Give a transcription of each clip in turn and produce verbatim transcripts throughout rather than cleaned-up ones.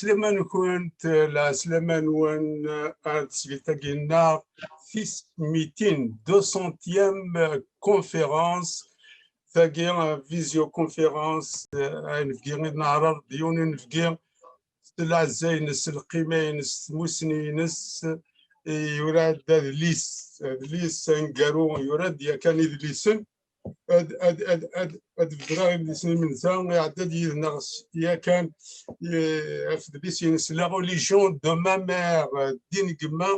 Lɛeslama-nkent, lɛeslama-nwen ar tesgilt-agi-nneɣ, tis mitin, deux centième conférence, tagi, visioconférence, eh, anebgi i d-neɛreḍ, d yiwen unebgi s leɛzayes-ines, s lqima-ines, s tmussni-ines, yura-d adlis, adlis aneggaru, yura-d yakan idlisen, ad, ad, ad, ad, ad bedreɣ idlisen imenza, iɛedda-d yid-neɣ s-, yakan, eh, ɣef udlis-ines La religion de ma mère, eh, ddin n gma,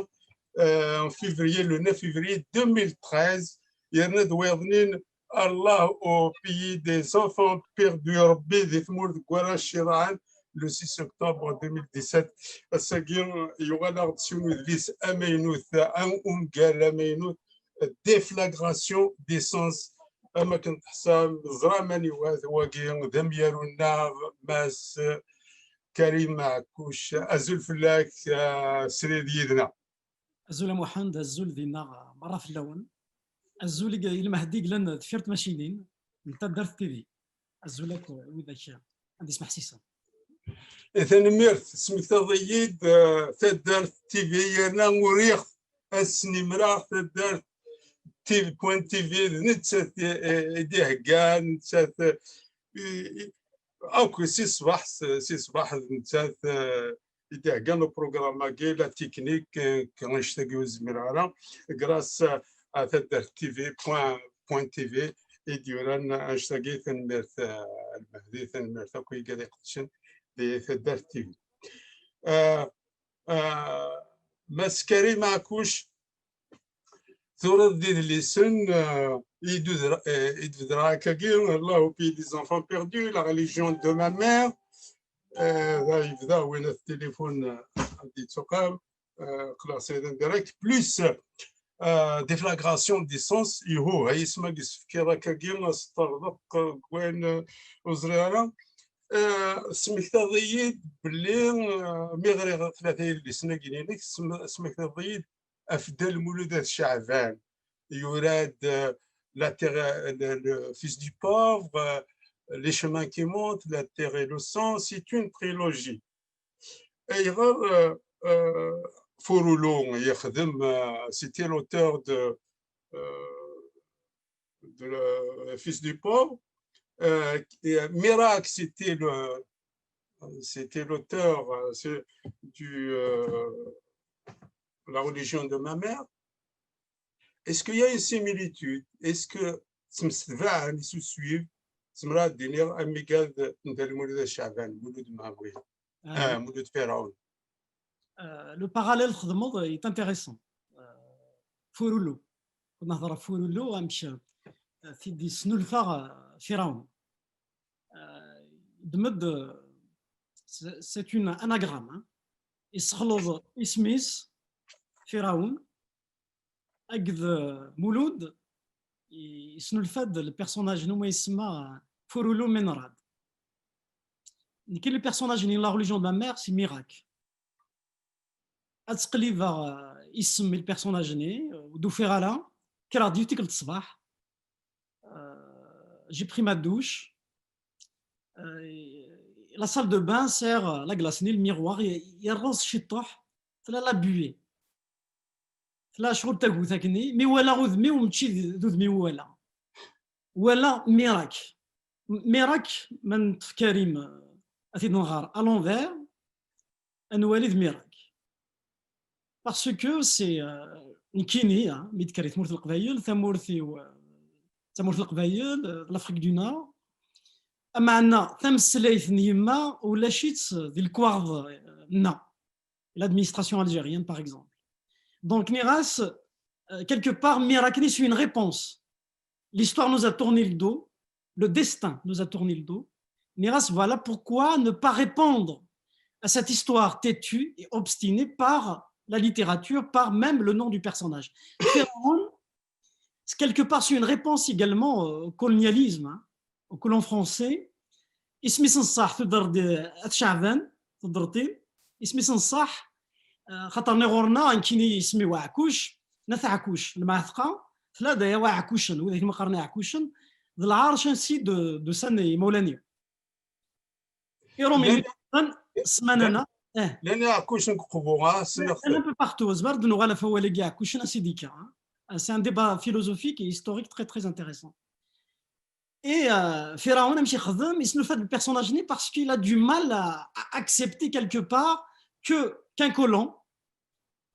eh, en février, le neuf février deux mille treize, yerna-d wayeḍnin Allah au pays des enfants perdus, Rebbi di tmurt deg warrac iḍaɛen, le six octobre deux mille dix-sept. Ass-agi yuɣal-aɣ-d s yiwen udlis amaynut, un ungal amaynut, Déflagration des sens. Am akken teḥsam, ẓram aniwa-t wagi, d amyaru-nneɣ, Mass Karim Ɛekkuc. Azul fell-ak, ah, srid yid-neɣ. Azul a Muḥend, azul dinna merra fell-awen. Azul i, i lmehdi yellan deffir tmacinin n taddart T V. Azul akk widak ad ismeḥsisen. Eh, tanemmirt, tesmektaḍ-iyi-d, eh, taddart T V, yerna uriɣ ass-nni mraɣ taddart T V, point T V, d nettat i, i, i d-iheggan, nettat, eh, i, i, akk si ṣṣbeḥ, s-, si ṣṣbeḥ d nettat, eh, i d-iheggan le programme-agi, la technique, eh, annect-agi ur zmireɣ ara, grâce à, à taddart T V, point, point T V, i d-yuran annect-agi, tanemmirt, eh, a Lmehdi, tanemmirt akk i yigad iqedcen di taddart T V. Eh, eh, Mass Karim Ɛekkuc, turiḍ-d idlisen, eh, i d-udra-, eh, i d-bedreɣ akkagi, Allah au pays des enfants perdus, La religion de ma mère. Eh, da yebda winna tilifun, eh, ad d-yettuqam, eh, qqleɣ srid direct, plus, eh, Déflagration des sens, ihuh, ay isem-agi s-tefkiḍ akkagi, as-ṭṭerḍeq deg wayen, eh, ur ẓriɣ ara. Eh, smektaḍ-iyi-d belli, eh, mi ɣriɣ tlata yidlisen-agi-inek, sm-, smektaḍ-iyi-d ɣef Dda Lmulud At Ceɛban. Yura-d, euh, La Terre, le, le Fils du Pauvre, euh, Les chemins qui montent, La terre et le sang, c'est une trilogie. Ayɣer, euh, euh, Furulu yexdem, euh, c'était l'auteur de, euh, de le Fils du Pauvre. Euh, et, euh, Mirak, c'était le, c'était l'auteur, euh, c'est du, euh, La religion de ma mère. Est-ce qu'il y a une similitude? Est-ce que se suivent, se suivent, zemreɣ ad d-iniɣ am wigad n Dda Lmulud At Ceɛban, Mulud Mɛemmri, ah, Mulud Ferɛun. Euh, le parallèle txedmeḍ est intéressant. Euh, Furulu. Nehḍer ɣef Furulu, amek, euh, t-id-yesnulfa, euh, Firaun. Euh, ddem-d, euh, c'est, c'est une anagramme, hein. Yessexleḍ isem-is, Firaun, akked, euh, Mulud, i-, yesnulfa-d le personnage n uma yesma Furulu Menrad. Nekki, le personnage n La religion de ma mère, c'est Mirak. Ad ttqellibeɣ, euh, isem i le personnage-nni, euh, ur d-ufiɣ ara, kkreɣ-d yiwet tikkelt ṣṣbeḥ. Euh, j'ai pris ma douche. Euh, la salle de bain, sɛiɣ, euh, la glace-nni, le miroir, y-, yerreẓ ciṭṭuḥ, tella la buée. Tella ccɣel tagut akkenni, mi walaɣ udem-iw, mačči d, d udem-iw walaɣ. Walaɣ Mirak. M-, Mirak, ma neṭṭef Karim, euh, ad t-id-nɣer à l'envers, ad nwali d Mirak. Parce que c'est, euh, nekkini, hein, mi d-kkreɣ i tmurt n Leqbayel, tamurt-iw, euh, tamurt n Leqbayel, euh, l'Afrique du Nord. Ameɛna tameslayt n yemma ulac-itt di lekwaɣeḍ, euh, nneɣ, l'administration algérienne, par exemple. Donc, nniɣ-as, euh, quelque part, Mirak-nni, c'est une réponse. L'histoire nous a tourné le dos, le destin nous a tourné le dos. Nniɣ-as, voilà pourquoi ne pas répondre à cette histoire têtue et obstinée par la littérature, par même le nom du personnage. Firaun, c'est quelque part, c'est une réponse également, euh, au colonialisme, hein, au colon français. Isem-is n ṣṣeḥ, tuddreḍ-d At Ceɛban, tuddreḍ-t-id. Isem-is n ṣṣeḥ, euh, xaṭer nniɣ ɣur-neɣ, nekkini isem-iw Ɛekkuc, n At Ɛekkuc, Lmeɛteqqa, tella d At Ɛekkucen, widak i qqaren Iɛekkucen, d lɛerc ansi d-, d-usan yimawlan-iw. Iṛumyen, llan, Eh. Llan iɛekkucen deg uqbu, ah, ssneɣ-ten. Un peu partout. Tzemreḍ ad nuɣal ɣef wawal-agi iɛekkucen, à Sidika, hein. Euh, c'est un débat philosophique et historique très, très intéressant. Et euh, Firaoun, amek ixdem, il se fait le personnage né parce qu'il a du mal à, à accepter quelque part que qu'un colon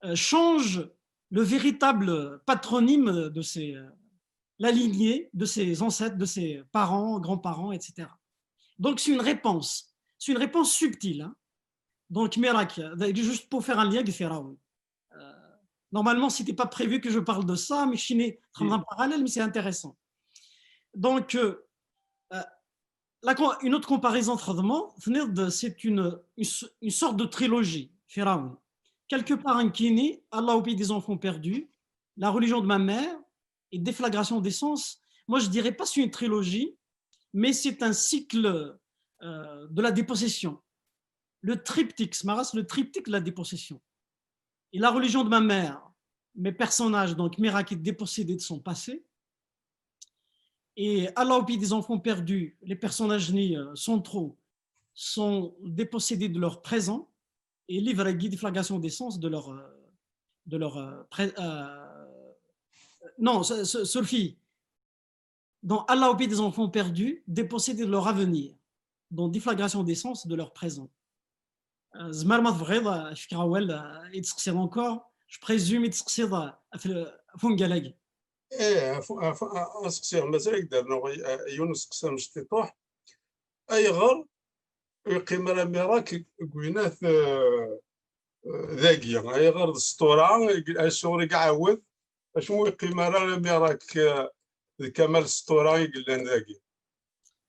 euh, change le véritable patronyme de ses, euh, la lignée de ses ancêtres, de ses parents, grands-parents, et cetera. Donc c'est une réponse, c'est une réponse subtile, hein. Donc Mirak, juste pour faire un lien avec Firaoun. Euh, normalement, c'était pas prévu que je parle de ça, mais je suis né en parallèle, mais c'est intéressant. Donc, euh, euh, la, une autre comparaison, c'est une, une, une, sorte de trilogie, Firaoun. Quelque part, nekkini, Allah au pays des enfants perdus, la religion de ma mère et déflagration des sens. Moi, je dirais pas c'est une trilogie, mais c'est un cycle euh, de la dépossession. Le triptyque, Smaras, le triptyque de la dépossession. Et la religion de ma mère, mes personnages, donc Mirak est dépossédé de son passé, et Allah au pays des enfants perdus, les personnages ni, euh, centraux sont dépossédés de leur présent, et livre à guide déflagration des sens de leur, euh, de leur euh, euh, non, Sophie, dans Allah au pays des enfants perdus, dépossédés de leur avenir, dans déflagration des sens de leur présent. Euh, tzemreḍ ma tebɣiḍ, euh, ad k-fkeɣ awal, euh, ad d-testeqsiḍ encore, je présume ad d-testeqsiḍ, euh, ɣef wungal-agi. Ih, ad d-steqsiɣ, mazal ad k-d-rnuɣ yiwen usteqsi amecṭuḥ. Ayɣer ur yeqqim ara Mirak deg winat, euh, dagi? Ayɣer d sṭura, acuɣer i iɛawed? Acu ur yeqqim ara Mirak, euh, d Kamal Sṭura i yellan dagi?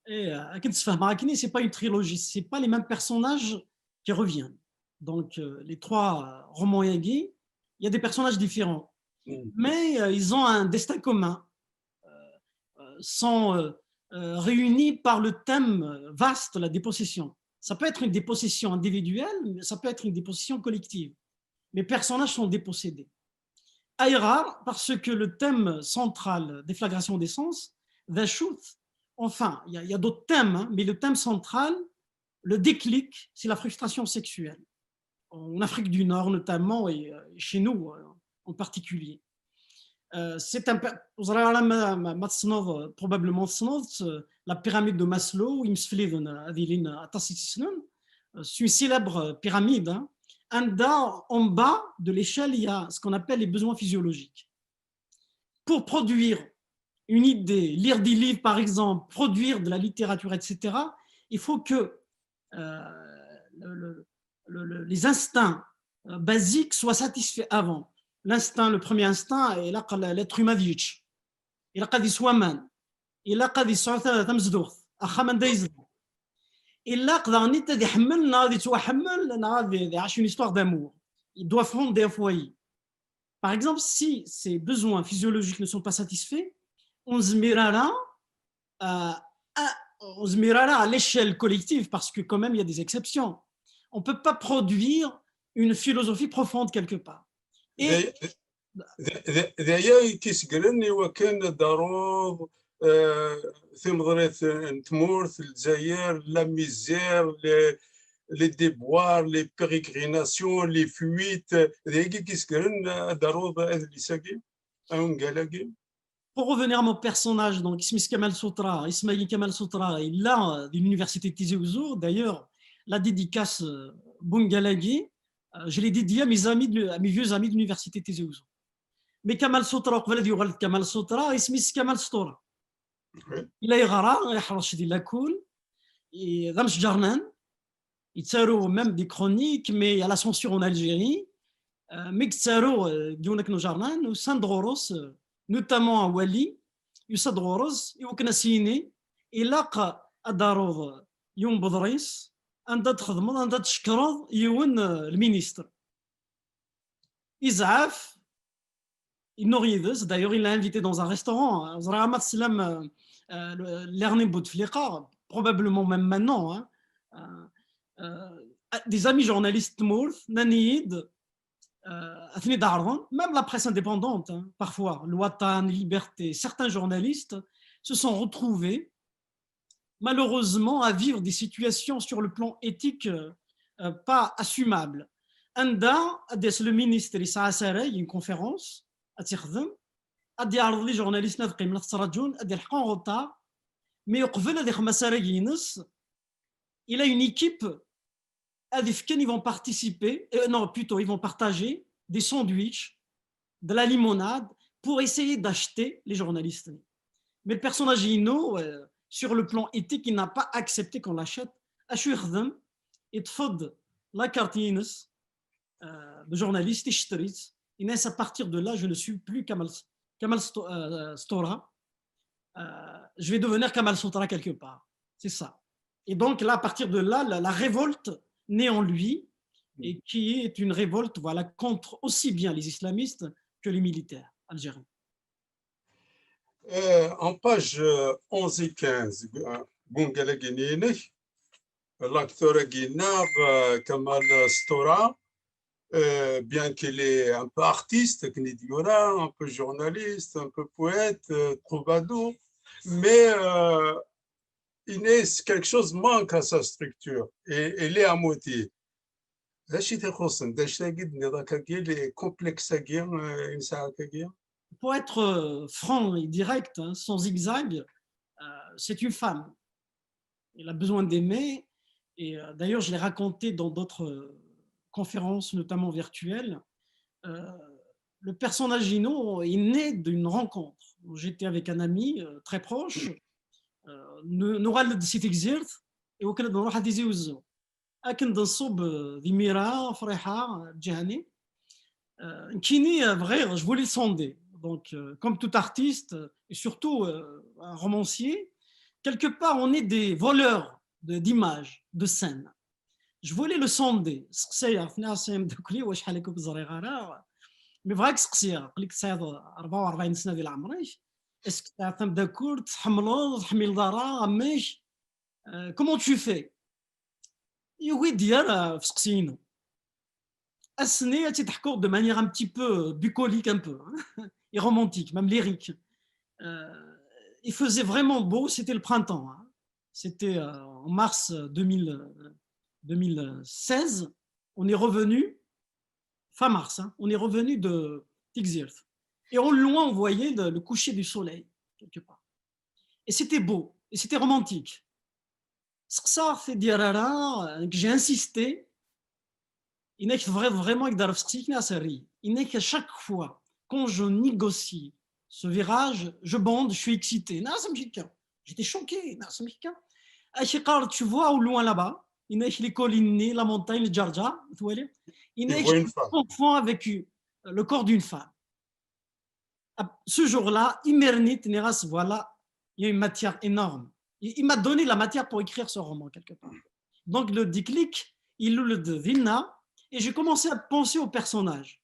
Eh, akken sfehmeɣ akken, c'est pas une trilogie, c'est pas les mêmes personnages qui reviennent. Donc, euh, les trois, euh, romans-agi, il y a des personnages différents. Mm. Mais, euh, ils ont un destin commun, euh, euh, sont euh, euh, réunis par le thème vaste, la dépossession. Ça peut être une dépossession individuelle, mais ça peut être une dépossession collective. Les personnages sont dépossédés. Ayɣer, parce que le thème central, déflagration des sens, the truth, enfin, il y a, y a d'autres thèmes, hein, mais le thème central, le déclic, c'est la frustration sexuelle. En Afrique du Nord notamment, et euh, chez nous euh, en particulier. Euh, c'est un, probablement, la pyramide de Maslow, c'est une célèbre pyramide, hein. Anda, en bas de l'échelle, il y a ce qu'on appelle les besoins physiologiques. Pour produire une idée, lire des livres par exemple, produire de la littérature, et cetera, il faut que euh, le, le, les instincts euh, basiques soient satisfaits avant. L'instinct, le premier instinct, l'être humain, il a qadi swaman, il a qadi tamzdort, axxam anda yezdeɣ. Il a qadi ad iḥemmel, neɣ ad yettwaḥemmel, neɣ ad iɛac une histoire d'amour. Il doit fonder un foyer. Par exemple, si ces besoins physiologiques ne sont pas satisfaits, on se mirera à, à, on se mirera à l'échelle collective, parce que quand même, il y a des exceptions. On ne peut pas produire une philosophie profonde quelque part. Et d aya i k-isegren i wakken ad d-taruḍ timeḍrit n tmurt n Lezzayer, la misère, les, les déboires, les pérégrinations, les fuites, d ayagi i k-isegren ad d-taruḍ adlis-agi, ungal-agi? Pour revenir à mon personnage, donc, isem-is Kamal Sutra, isem-agi Kamal Sutra, yella di l'université de Tizi Ouzou. D'ailleurs, la dédicace, euh, n wungal-agi, euh, je l'ai dédié à mes amis, de, à mes vieux amis de l'université de Tizi Ouzou. Mais Kamal Sutra, uqbel ad yuɣal d Kamal Sutra, isem-is Kamal Stura. Yella yeɣra, iḥṛec di lakul, d amesǧernan, yettaru même des chroniques, mais il y a la censure en Algérie. Euh, mi yettaru, euh, deg yiwen akken ujernan, usan-d ɣur-s, euh, notamment un wali, yusa-d ɣur-s i wakken ad s-yini, ilaq ad d-taruḍ yiwen n weḍris anda ad txedmeḍ, anda ad tcekkreḍ yiwen, euh, lministre. Yezɛef, yennuɣ yid-s, d'ailleurs il l'a invité dans un restaurant, ẓriɣ ma teslam, euh, euh, Lerni Bouteflika, probablement même maintenant, hein, euh, euh, des amis journalistes n tmurt nnan-iyi-d, euh, ad ten-id-ɛerḍen, même la presse indépendante, hein, parfois, Lwatan, Liberté, certains journalistes se sont retrouvés malheureusement à vivre des situations sur le plan éthique, euh, euh, pas assumable. Anda ad d-yas le ministre, yesɛa asarag, une conférence ad tt-ixdem, ad d-yeɛreḍ les journalistes ad qqimen ad t-ttṛaǧun, ad d-yelḥeq en retard, mais uqbel ad ixdem asarag-ines, il a une équipe ad ifken, ils vont participer, euh, non, plutôt, ils vont partager des sandwichs, de la limonade pour essayer d'acheter les journalistes. Mais le personnage Ino, euh, sur le plan éthique, il n'a pas accepté qu'on l'achète. Acu ixdem, yeṭṭef-d la carte-ines, euh, de journaliste, ixetter-itt, yenna-yas, à partir de là, je ne suis plus Kamal, Kamal Sto-, euh, Stora. Euh, je vais devenir Kamal Sutra quelque part. C'est ça. Et donc là, à partir de là, la, la révolte naît en lui, et qui est une révolte, voilà, contre aussi bien les islamistes que les militaires algériens. Euh, en page euh, onze et quinze, euh, Gunga Laguinine, l'acteur Aguinar, euh, Kamal Stora, euh, bien qu'il est un peu artiste, akken i d-yura, un peu journaliste, un peu poète, euh, troubadour, mais euh, il est quelque chose manque à sa structure et il est à moitié. D acu i t-ixuṣṣen? D anect-agi d-tenniḍ akkagi, les complexes-agi, euh, i nesɛa akkagi? Pour être euh, franc et direct, hein, sans zigzag, euh, c'est une femme. Elle a besoin d'aimer. Et euh, d'ailleurs, je l'ai raconté dans d'autres euh, conférences, notamment virtuelles. Euh, le personnage Ino est né d'une rencontre. J'étais avec un ami euh, très proche. Euh, n-, nuɣal-d si Tegzirt, iwakken ad nruḥ a Tizi Wezzu. Akken d-nṣub, euh, d imir-a, Friḥa, euh, Ǧahani. Euh, nekkini, euh, bɣiɣ, je voulais le sonder. Donc, euh, comme tout artiste, euh, et surtout euh, un romancier, quelque part, on est des voleurs de, d'images, de scènes. Je voulais le sonder. Seqsayeɣ-t, nniɣ-as a ameddakel-iw, acḥal akka ur k-ẓriɣ ara. Mais bɣiɣ ad k-seqsiɣ, aql-ik tesɛiḍ rebɛa u rebɛin sna di leɛmer-ik. Est-ce que tesɛiḍ tameddakelt, tḥemmleḍ, tḥemmleḍ ara, amek? Euh, comment tu fais? Yugi-d ɣer, euh, ɣef useqsi-inu. Ass-nni, ad tt-id-ḥkuɣ de manière un petit peu bucolique, un peu, hein, et romantique, même lyrique. Euh, il faisait vraiment beau, c'était le printemps, hein. C'était euh, en mars deux mille, euh, deux mille seize. On est revenu, fin mars, hein, on est revenu de Tegzirt. Et au loin, on voyait le, le coucher du soleil, quelque part. Et c'était beau, et c'était romantique. Seqsaɣ-t, d-yerra, j'ai insisté. Yenna-k tebɣiḍ vraiment ad k-d-rreɣ ɣef useqsi-k, nniɣ-as err-iyi. Yenna-k à chaque fois, quand je négocie ce virage, je bonde, je suis excité. Nniɣ-as amek akka? J'étais choqué, nniɣ-as amek akka? Ak-iqqar, tu vois au loin là-bas, yenna-k les collines-nni, la montagne, lǧerǧer, twaliḍ? Yenna-k, je confonds avec le corps d'une femme. Ce jour-là, imir-nni, nniɣ-as, voilà, il y a une matière énorme. Il, il m'a donné la matière pour écrire ce roman, quelque part. Donc, le déclic, il est dinna, et j'ai commencé à penser au personnage.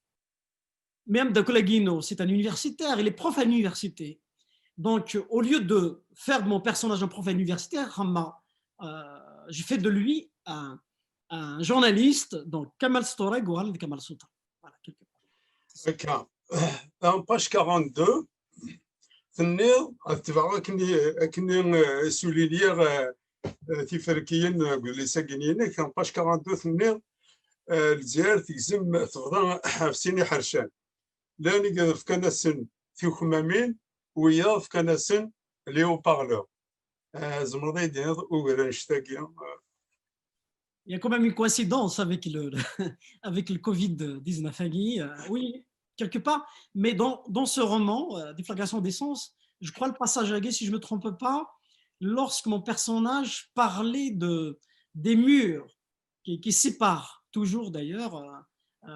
Mais ameddakel-agi-inu, c'est un universitaire, il est prof à l'université. Donc, au lieu de faire de mon personnage un prof à l'université, euh, j'ai fait de lui un, un journaliste, donc Kamal Stora, Goral de Kamal Sutra. Voilà, quelque part. D'accord. En page quarante-deux, tenniḍ, ad tebɛeɣ akken i, akken i, euh, souligniɣ, euh, euh, tiferkiyin, euh, deg udlis-agi-inek, en page quarante-deux, tenniḍ, euh, Lezzayer tegzem, tebḍa ɣef sin iḥercan. Llan igad fkan-asen tikmamin, wiyaḍ fkan-asen les haut-parleurs. Euh, tzemreḍ ad yi-d-tiniḍ ugar annect-agi? Il y a quand même une coïncidence avec le, avec le covid dix-neuf. Euh, oui, quelque part. Mais dans, dans ce roman, euh, Déflagration des sens, je crois le passage-agi, si je ne me trompe pas, lorsque mon personnage parlait de, des murs qui, qui séparent toujours d'ailleurs euh,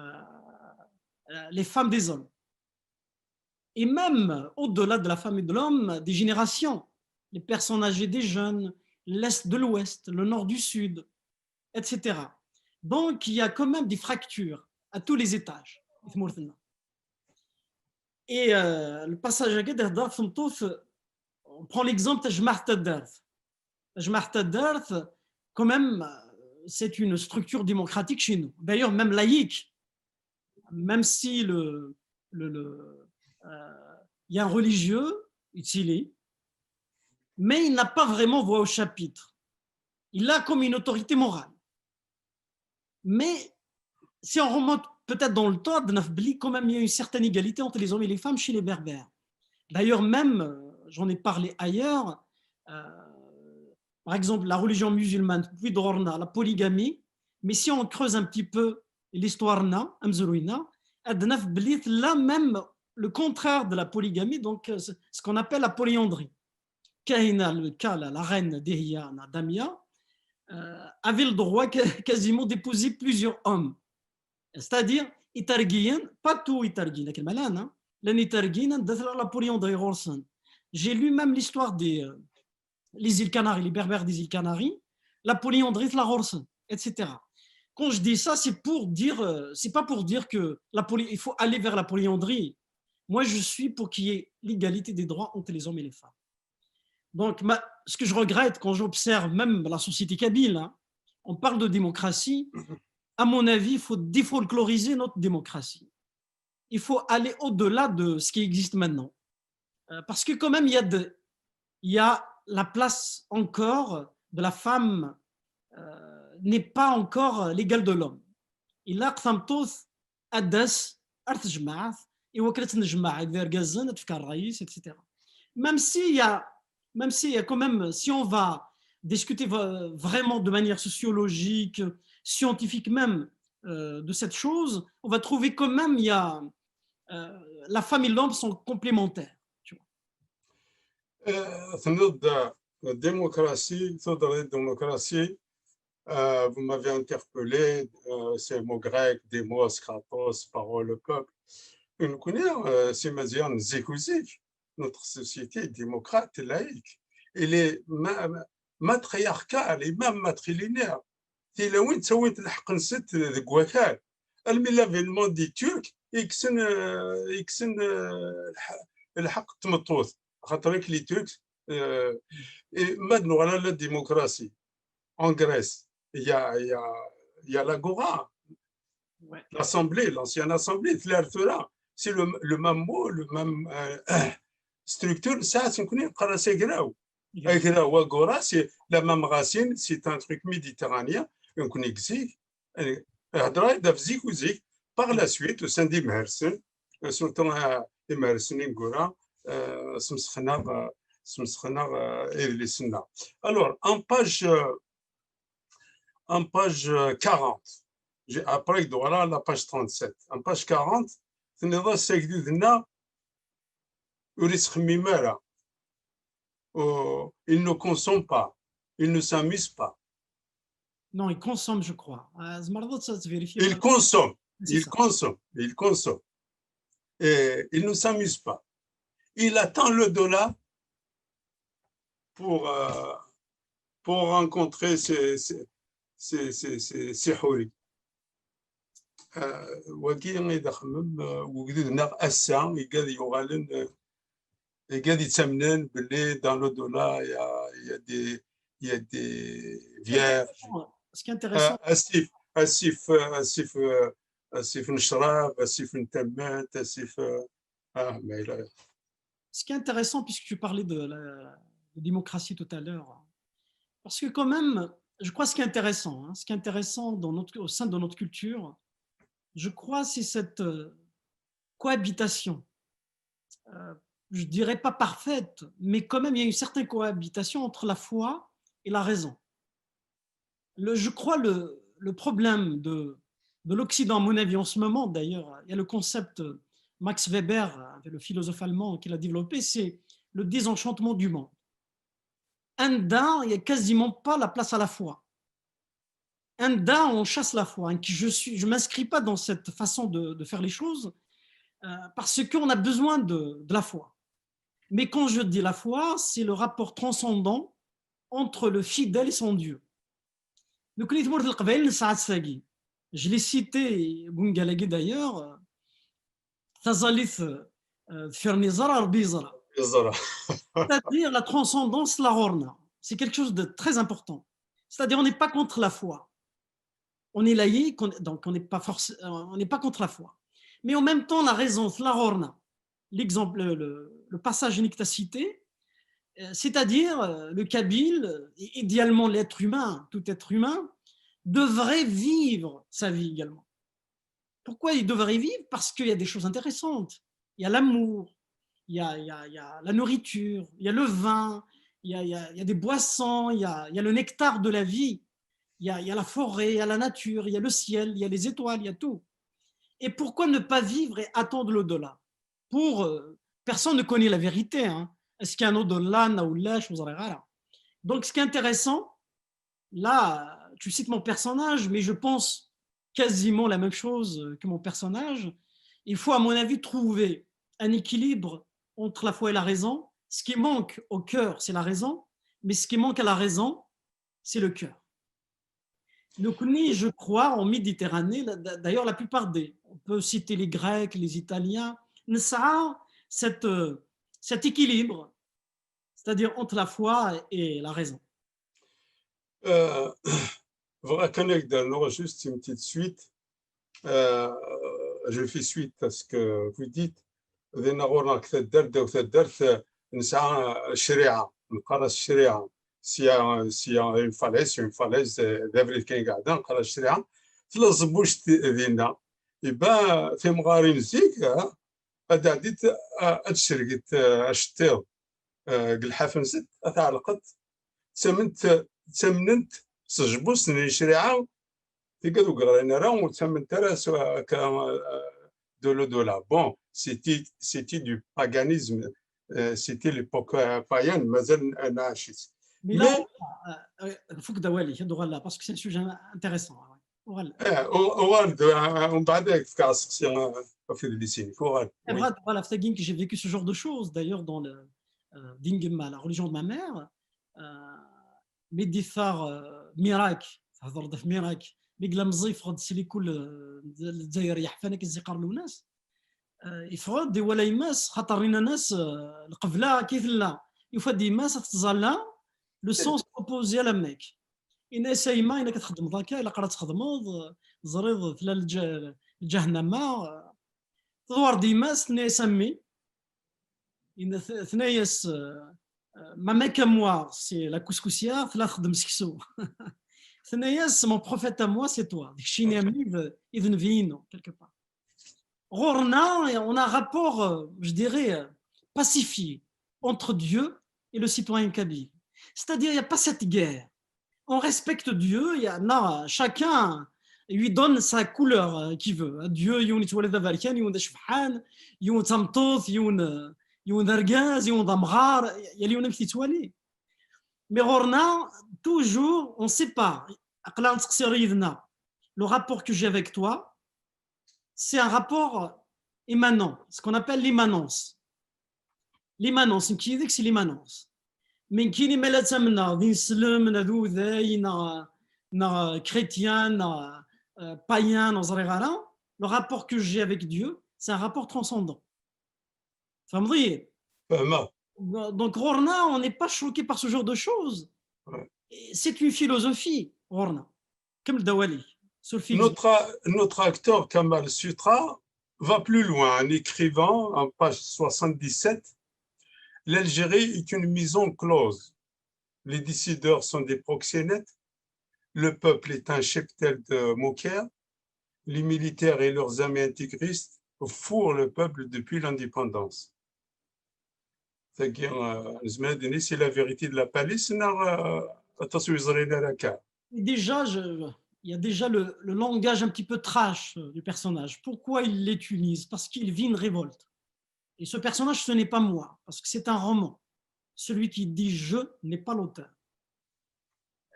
euh, les femmes des hommes. Et même au-delà de la femme et de l'homme, des générations, les personnes âgées des jeunes, l'Est de l'Ouest, le Nord du Sud, et cetera. Donc, il y a quand même des fractures à tous les étages. Et euh, le passage à Gader Darf, on prend l'exemple de Tajmaat Taddart. Tajmaat Taddart, quand même, c'est une structure démocratique chez nous. D'ailleurs, même laïque, même si le, le, le euh, il y a un religieux, Itzili, mais il n'a pas vraiment voix au chapitre. Il a comme une autorité morale. Mais si on remonte peut-être dans le temps, ad naf belli quand même il y a une certaine égalité entre les hommes et les femmes chez les Berbères. D'ailleurs, même, euh, j'en ai parlé ailleurs, euh, par exemple, la religion musulmane, puis ɣur-na, la polygamie, mais si on creuse un petit peu l'histoire-na, amezruy-na, ad naf belli tella même le contraire de la polygamie, donc euh, ce ce qu'on appelle la polyandrie. Kahina, le, Ka, la, la reine Dihya, na Damia, euh, avait le droit que- quasiment d'épouser plusieurs hommes. C'est-à-dire, Itargiens, pas tout Itargiens, لكن ملان, hein, لأن Itargiens, d'être la polyandrie ɣur-sen. J'ai lu même l'histoire des, euh, les îles Canaries, les Berbères des îles Canaries, la polyandrie, la ɣur-sen, et cetera. Quand je dis ça, c'est pour dire, euh, c'est pas pour dire que la poly- il faut aller vers la polyandrie. Moi, je suis pour qu'il y ait l'égalité des droits entre les hommes et les femmes. Donc, ma- ce que je regrette quand j'observe même la société kabyle, hein, on parle de démocratie, à mon avis, il faut défolkloriser notre démocratie. Il faut aller au-delà de ce qui existe maintenant. Euh, parce que quand même, il y a de, il y a la place encore de la femme euh, n'est pas encore l'égale de l'homme. Il a tameṭṭut ad d-tas, ad tejmeɛ, i wakken ad tennejmaɛ d irgazen, ad tefk ṛṛay-is, et cetera. Même s'il y a, même s'il y a quand même, si on va discuter vraiment de manière sociologique, scientifique même euh, de cette chose, on va trouver quand même il y a euh, la femme et l'homme sont complémentaires. Tu vois. Euh, la démocratie, la démocratie, euh, vous m'avez interpellé, euh, c'est le mot grec, demos, kratos, parole, peuple. Une connaissance, euh, c'est notre société démocrate, laïque. Elle est matriarcale et même matrilinéaire. Tilawin ttawint lḥeqq-nsent deg wakal. Almi l'avènement des Turcs, yekksen, yekksen lḥeqq n tmeṭṭut. Xaṭer les Turcs, ma d-nuɣal la démocratie en Grèce, il y a, il y a, il y a l'agora, l'assemblée, l'ancienne assemblée, c'est le, le même mot, le même euh, structure, ça, c'est une agraw. Agraw, agora, c'est la même racine, c'est un truc méditerranéen, donc on existe. Par la suite, au sein des Mersen, surtout les Mersen, Ngora, smesxna, smesxna, alors, en page, en page quarante, après, voilà la page trente-sept, en page quarante, c'est ur yettxemmim ara. Il ne consomme pas, il ne s'amuse pas. Non, il consomme, je crois. Il consomme, il consomme, il consomme. Et il ne s'amuse pas. Il attend le dollar pour, euh, pour rencontrer ses, ses, ses, ses, ses, ses houris. Wagi i d axemmem n wegdud-nneɣ ass-a, igad yuɣalen, igad yettamnen belli dans l'au-delà, il y a, il y a des, il y a des vierges. Ce qui est intéressant. Asif, asif, asif, asif n ccrab, asif n tamemt, asif, ah, ma yella. Ce qui est intéressant, puisque tu parlais de la, de démocratie tout à l'heure, parce que quand même, je crois ce qui est intéressant, hein, ce qui est intéressant dans notre, au sein de notre culture, je crois, c'est cette euh, cohabitation. Euh, je dirais pas parfaite, mais quand même, il y a une certaine cohabitation entre la foi et la raison. Le, je crois le, le problème de, de l'Occident, à mon avis, en ce moment, d'ailleurs, il y a le concept Max Weber, le philosophe allemand, qui l'a développé, c'est le désenchantement du monde. Anda, il n'y a quasiment pas la place à la foi. Anda, on chasse la foi. Je suis, je m'inscris pas dans cette façon de, de faire les choses euh, parce qu'on a besoin de, de la foi. Mais quand je dis la foi, c'est le rapport transcendant entre le fidèle et son Dieu. Donc, les mots de l'Église, je l'ai cité, Gungalagi d'ailleurs, taẓallit deffir n yiẓra, Ṛebbi yeẓra. C'est-à-dire la transcendance, la ɣur-na. C'est quelque chose de très important. C'est-à-dire, on n'est pas contre la foi. On est laïque, on, donc on n'est pas forcé, on n'est pas contre la foi. Mais en même temps, la raison, la ɣur-na. L'exemple, le, le, le passage unique cité, c'est-à-dire le kabyle, idéalement l'être humain, tout être humain, devrait vivre sa vie également. Pourquoi il devrait vivre ? Parce qu'il y a des choses intéressantes. Il y a l'amour, il y a, il y a- il y a la nourriture, il y a le vin, il y a, il y a- il y a des boissons, il y a, il y a le nectar de la vie, il y a, il y a la forêt, il y a la nature, il y a le ciel, il y a les étoiles, il y a tout. Et pourquoi ne pas vivre et attendre l'au-delà ? Pour, euh, personne ne connaît la vérité, hein. Est-ce qu'il y a un au-delà, neɣ ulac, ur ẓriɣ ara. Donc, ce qui est intéressant, là, tu cites mon personnage, mais je pense quasiment la même chose que mon personnage. Il faut, à mon avis, trouver un équilibre entre la foi et la raison. Ce qui manque au cœur, c'est la raison, mais ce qui manque à la raison, c'est le cœur. Donc, ni, je crois, en Méditerranée, la- d'ailleurs, la plupart des, on peut citer les Grecs, les Italiens, nesɛa cette, euh, cet équilibre, c'est-à-dire entre la foi et la raison. Euh, Bɣiɣ kan ad d-rnuɣ juste une petite suite. Euh, je fais suite à ce que vous dites. Dinna ɣur-neɣ deg taddart, ddaw taddart, euh, nesɛa ccariɛa, neqqar-as ccariɛa. Sya, sya une falaise, une falaise, euh, d abrid kan iqeɛɛden, neqqar-as ccariɛa. Tella tẓebbuct dinna. Iba timɣarin zik, ah, ad d-ɛeddit, ah, ad d-tcerget, ah, aceṭṭiḍ, ah, deg lḥaf-nsent, ad t-ɛelqent. Ttamnent, ttamnent s tjebbuẓt n ccariɛa, tigad ur yeɣrin ara, ur ttamnent ara s, akka, ah, de l'au-delà. Bon, c'était, c'était du paganisme, euh, c'était l'époque, euh, païenne, mazal nɛac-itt. Mais là, euh, euh, nfuk-d awal-ik, ad uɣaleɣ, parce que c'est un sujet intéressant. Uɣal. Eh, u-, uɣal-d, eh, umbeɛd ad k-fkeɣ aseqsi, eh, ɣef idlisen-ik, uɣal. C'est vrai, voilà, c'est que j'ai vécu ce genre de choses, d'ailleurs, dans le, euh, dingue, la religion de ma mère, euh, mi d-iffeɣ, euh, Mirak, thedreḍ ɣef Mirak, mi yella meẓẓi, yeffeɣ-d si likul, euh, n Lezzayer yeḥfan akken i s-iqqar Lwennas, euh, yeffeɣ-d, iwala yemma-s, xaṭer nnan-as, euh, lqebla akka i tella. Yufa-d yemma-s, ad tettẓalla, le sens opposé à la Mecque. Yenna-as a yemma, ayen akka txeddmeḍ akka, ilaq ara txedmeḍ, teẓriḍ tella lǧa-, lǧahennama, tḍewwer-d yemma-s, tenna-yas a mmi, yenna-, t-, tenna-yas, euh, euh, ma Mecque à moi, c'est la couscoussière, tella txeddem seksu. Tenna-yas, mon prophète à moi, c'est toi. D keččini a mmi, d, i d nnbi-inu, quelque part. Ɣur-neɣ, on a un rapport, euh, je dirais, euh, pacifié entre Dieu et le citoyen kabyle. C'est-à-dire, il n'y a pas cette guerre. On respecte Dieu, il y en a, chacun lui donne sa couleur, euh, qu'il veut. Dieu, yiwen yettwali d aberkan, yiwen d acebḥan, yiwen d tameṭṭut, yiwen, euh, yiwen d argaz, yiwen d amɣar, yal yiwen amek t-yettwali. Mais ɣur-neɣ, toujours, on sépare. Aql-aɣ nettqeṣṣir yid-neɣ. Le rapport que j'ai avec toi, c'est un rapport immanent, ce qu'on appelle l'immanence. L'immanence, nekkini yid-k, c'est l'immanence. Mais nekkini ma la ttamneɣ d ineslem, neɣ d uday, neɣ, neɣ chrétien, neɣ, euh, païen, ur ẓriɣ ara, le rapport que j'ai avec Dieu, c'est un rapport transcendant. Tfehmeḍ-iyi? Fehmeɣ. Donc, ɣur-neɣ, on n'est pas choqué par ce genre de choses. Ouais. Et c'est une philosophie, ɣur-neɣ. Kemmel-d awal-ik, suref-iyi. Notre, notre acteur Kamal Sutra va plus loin en écrivant en page soixante-dix-sept, l'Algérie est une maison close. Les décideurs sont des proxénètes. Le peuple est un cheptel de moqueurs. Les militaires et leurs amis intégristes fourrent le peuple depuis l'indépendance. C'est-à-dire, euh, c'est la vérité de la palisse, neɣ, euh, aṭas ur yeẓrin ara akka. Déjà, je, il y a déjà le, le langage un petit peu trash, euh, du personnage. Pourquoi il l'utilise? Parce qu'il vit une révolte. Et ce personnage, ce n'est pas moi, parce que c'est un roman. Celui qui dit je n'est pas l'auteur.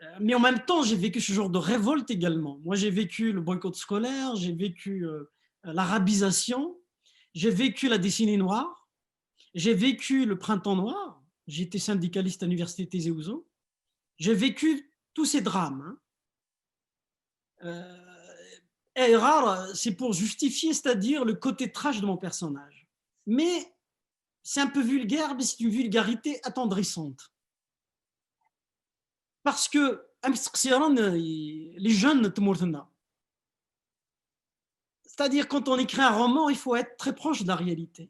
Euh, mais en même temps, j'ai vécu ce genre de révolte également. Moi, j'ai vécu le boycott scolaire, j'ai vécu, euh, l'arabisation, j'ai vécu la décennie noire, j'ai vécu le printemps noir, j'étais syndicaliste à l'université Thésée Houzeau, j'ai vécu tous ces drames, hein. Euh, et rare, c'est pour justifier, c'est-à-dire le côté trash de mon personnage. Mais c'est un peu vulgaire, mais c'est une vulgarité attendrissante. Parce que, am teqsiran, les jeunes n tmurt-nneɣ, c'est-à-dire, quand on écrit un roman, il faut être très proche de la réalité.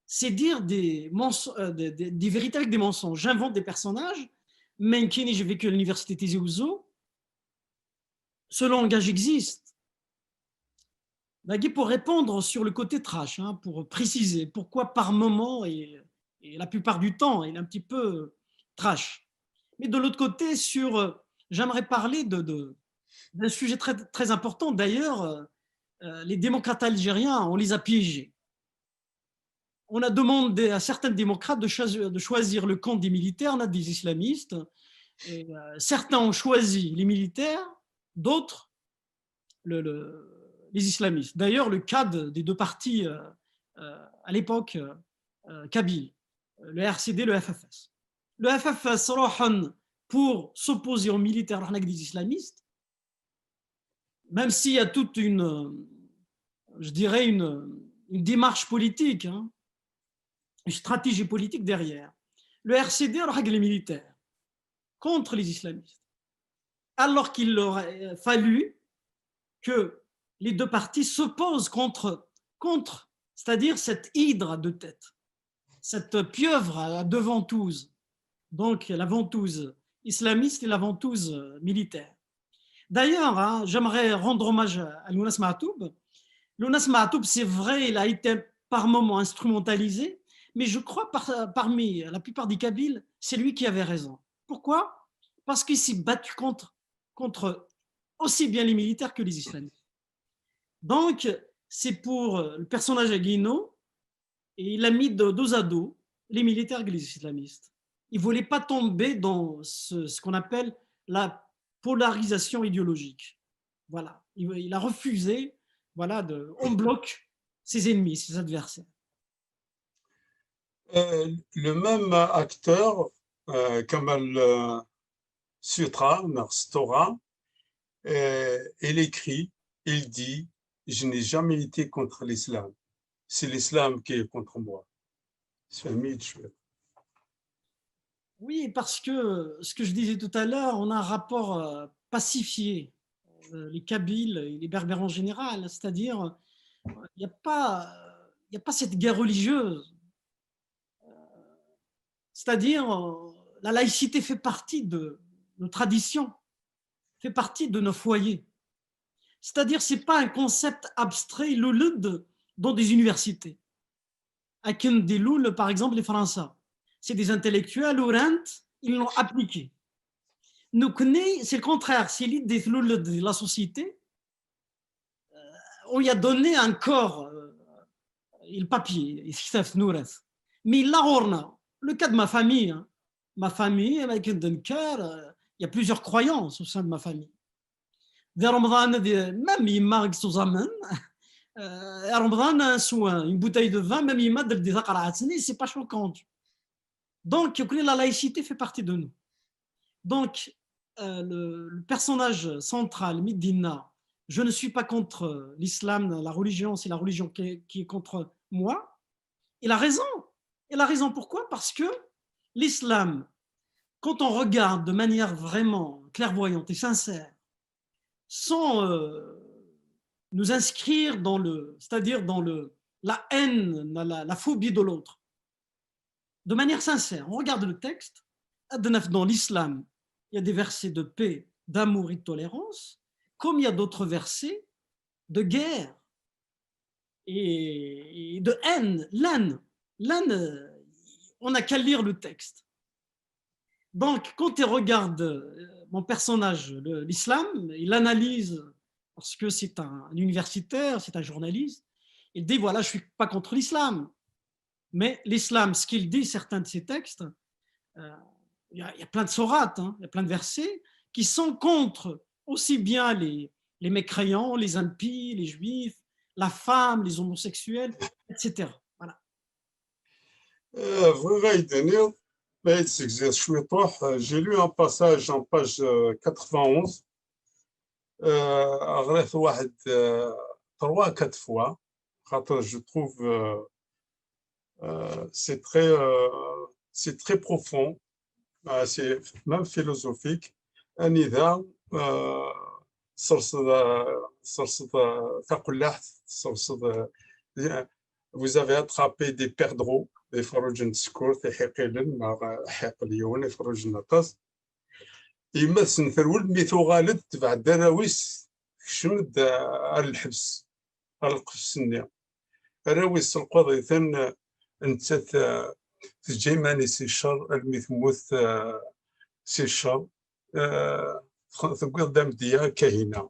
C'est dire des, menso- euh, des, des, des vérités avec des mensonges. J'invente des personnages. Mais nekkini, j'ai vécu à l'université Thésée Houzeau. ce langage existe. Dagi, pour répondre sur le côté trash, hein, pour préciser pourquoi par moment et, et la plupart du temps il est un petit peu trash. Mais de l'autre côté, sur, euh, j'aimerais parler de, de, d'un sujet très, très important. D'ailleurs, euh, euh, les démocrates algériens, on les a piégés. On a demandé à certains démocrates de choisir, de choisir le camp des militaires, on a des islamistes. Et, euh, certains ont choisi les militaires, d'autres le, le, les islamistes. D'ailleurs, le cas de, des deux partis euh, euh, à l'époque euh, euh, kabyles, le R C D, le F F S. Le F F S, pour s'opposer aux militaires, des islamistes, même s'il y a toute une, je dirais, une, une démarche politique, hein, une stratégie politique derrière. Le R C D, les militaires, contre les islamistes. Alors qu'il aurait fallu que les deux parties s'opposent contre, contre, c'est-à-dire cette hydre à deux têtes, cette pieuvre à deux ventouses, donc la ventouse islamiste et la ventouse militaire. D'ailleurs, hein, j'aimerais rendre hommage à Lounas Mahtoub. Lounas Mahtoub, c'est vrai, il a été par moments instrumentalisé, mais je crois par, parmi la plupart des Kabyles, c'est lui qui avait raison. Pourquoi ? Parce qu'il s'est battu contre, contre aussi bien les militaires que les islamistes. Donc, c'est pour le personnage Aguino, et il a mis de, dos à dos les militaires et les islamistes. Il ne voulait pas tomber dans ce, ce qu'on appelle la polarisation idéologique. Voilà, il, il a refusé, voilà, de, en bloc ses ennemis, ses adversaires. Euh, le même acteur, euh, Kamal euh, Sutra, Stora, euh, il écrit, il dit, je n'ai jamais été contre l'islam. C'est l'islam qui est contre moi. Oui, parce que ce que je disais tout à l'heure, on a un rapport euh, pacifié, euh, les Kabyles et les Berbères en général, c'est-à-dire il n'y a pas, il n'y a pas cette guerre religieuse. C'est-à-dire, euh, la laïcité fait partie de nos traditions, fait partie de nos foyers. C'est-à-dire, c'est pas un concept abstrait, l'ulud, dans des universités. Akin des Loul, par exemple, les Français. C'est des intellectuels, ou ils l'ont appliqué. Donc, c'est le contraire, c'est l'idée de la société, on lui a donné un corps, euh, le papier, mais là, on a le cas de ma famille. Hein. Ma famille, avec un cœur, euh, il y a plusieurs croyances au sein de ma famille. Des Ramadan, même il manque sous amen. Ramadan, un soin, une bouteille de vin, même il m'a dit, c'est pas choquant. Donc, la laïcité fait partie de nous. Donc, euh, le, le, personnage central, Midina, je ne suis pas contre l'islam, la religion, c'est la religion qui est, qui est, contre moi. Il a raison. Il a raison pourquoi ? Parce que l'islam, quand on regarde de manière vraiment clairvoyante et sincère, sans euh, nous inscrire dans le, c'est-à-dire dans le, la haine, la, la phobie de l'autre, de manière sincère, on regarde le texte, dans l'islam, il y a des versets de paix, d'amour et de tolérance, comme il y a d'autres versets de guerre et de haine, l'haine. L'haine, on n'a qu'à lire le texte. Donc, quand il regarde euh, mon personnage, l'islam, il analyse, parce que c'est un universitaire, c'est un journaliste, il dit, voilà, je ne suis pas contre l'islam. Mais l'islam, ce qu'il dit, certains de ses textes, euh, il y, a plein de sourates, hein, il y a plein de versets qui sont contre aussi bien les, les mécréants, les impies, les juifs, la femme, les homosexuels, et cetera. Voilà. Euh, j'ai lu un passage en page quatre-vingt-onze. Euh, trois, quatre fois. Je trouve euh, c'est très, euh, c'est très profond, euh, c'est même philosophique. Anida, euh, vous avez attrapé des perdreaux, des ferruǧen n tsekkurt, des ḥiqilen, des ferruǧen n aṭas. Yemma-tsen terwel mi tuɣal-d, tebɛed arraw-is, tekcem-d, ah, ar lḥebs, ar lqefs-nni. Arraw-is selqaḍ-iten, nettat, ah, teǧǧa iman-is i ccer almi temmut, ah, si ccer. Ah, tewwiḍ-d amedya, Kahina.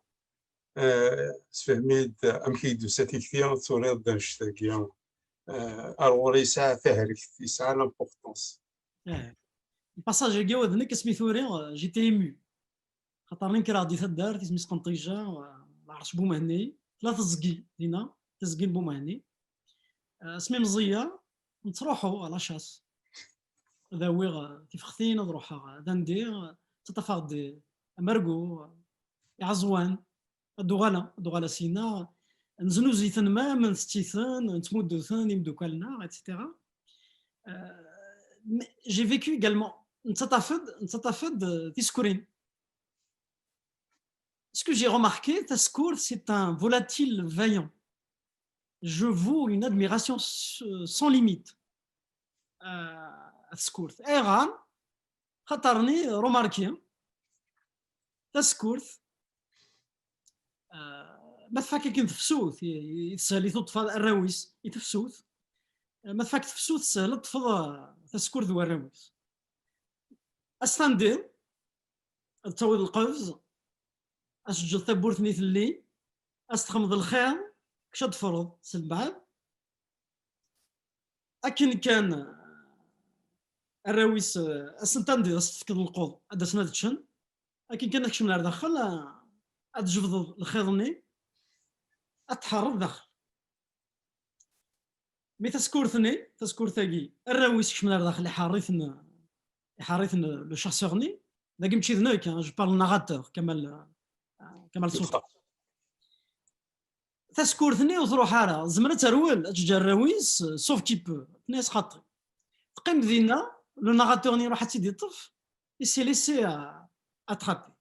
Ah, sefhem-iyi-d amek i k-d-tusa tikti ad turiḍ-d annect-agi. Ah, ar ɣur-i yesɛa tahregt, yesɛa l'importance. Passage-agi ula d nekk asmi t-uriɣ, j'étais ému. Xaṭer nekreɣ di taddart isem-is Qenṭija, lɛerc Bumhenni, tella teẓgi dinna, teẓgi n Bumhenni. Asmi meẓẓiyeɣ, nettruḥu à la chasse. Ad awiɣ tifextin, ad ruḥeɣ ad ndiɣ, ttaṭṭafeɣ-d amergu, iɛeẓwan, ad uɣaleɣ, ad uɣaleɣ syenna, neznuzu-ten, ma nettett-iten, nettmuddu-ten i imeddukal-nneɣ, et cetera. Euh, j'ai vécu également, nettaṭṭaf-d, nettaṭṭaf-d tisekrin. Ce que j'ai remarqué, Taskurt, c'est un volatile vaillant. Je voue une admiration sans limite à Taskurt. Ayɣer? Xaṭer-nni remarqué, Taskurt, euh, ma tfak akken tefsut, i teshel i tuṭṭfa arraw-is i tefsut, ma tfak tefsut, teshel ad teṭṭfeḍ Taskurt d warraw-is. Ad s-tendiḍ, ad tawiḍ lqebz, ad s-teǧǧeḍ tawwurt-nni telli, ad s-texmeḍ lxir, kečč ad teffreḍ s lbeɛd. Akken kan arraw-is, ad sen-tendiḍ, ad s-tefkeḍ lqeḍ, ad d-asen ad ččen. Akken kan ad kecmen ar daxel, ad tjebdeḍ lxiḍ-nni, ad tḥerreḍ daxel. Mi taskurt-nni, taskurt-agi, arraw-is kecmen ar daxel, iḥerr-iten, iḥerr-iten le chasseur-nni. Dagi mačči d nekk, hein, je parle narrateur, Kamal, Kamal Sultan. Taskurt-nni ur truḥ ara, tezmer ad terwel, ad teǧǧ arraw-is, sauf qui peut, tenna-yas xaṭi. Teqqim dinna, le narrateur-nni iruḥ ad tt-id-iṭṭef, il s'est laissé attraper.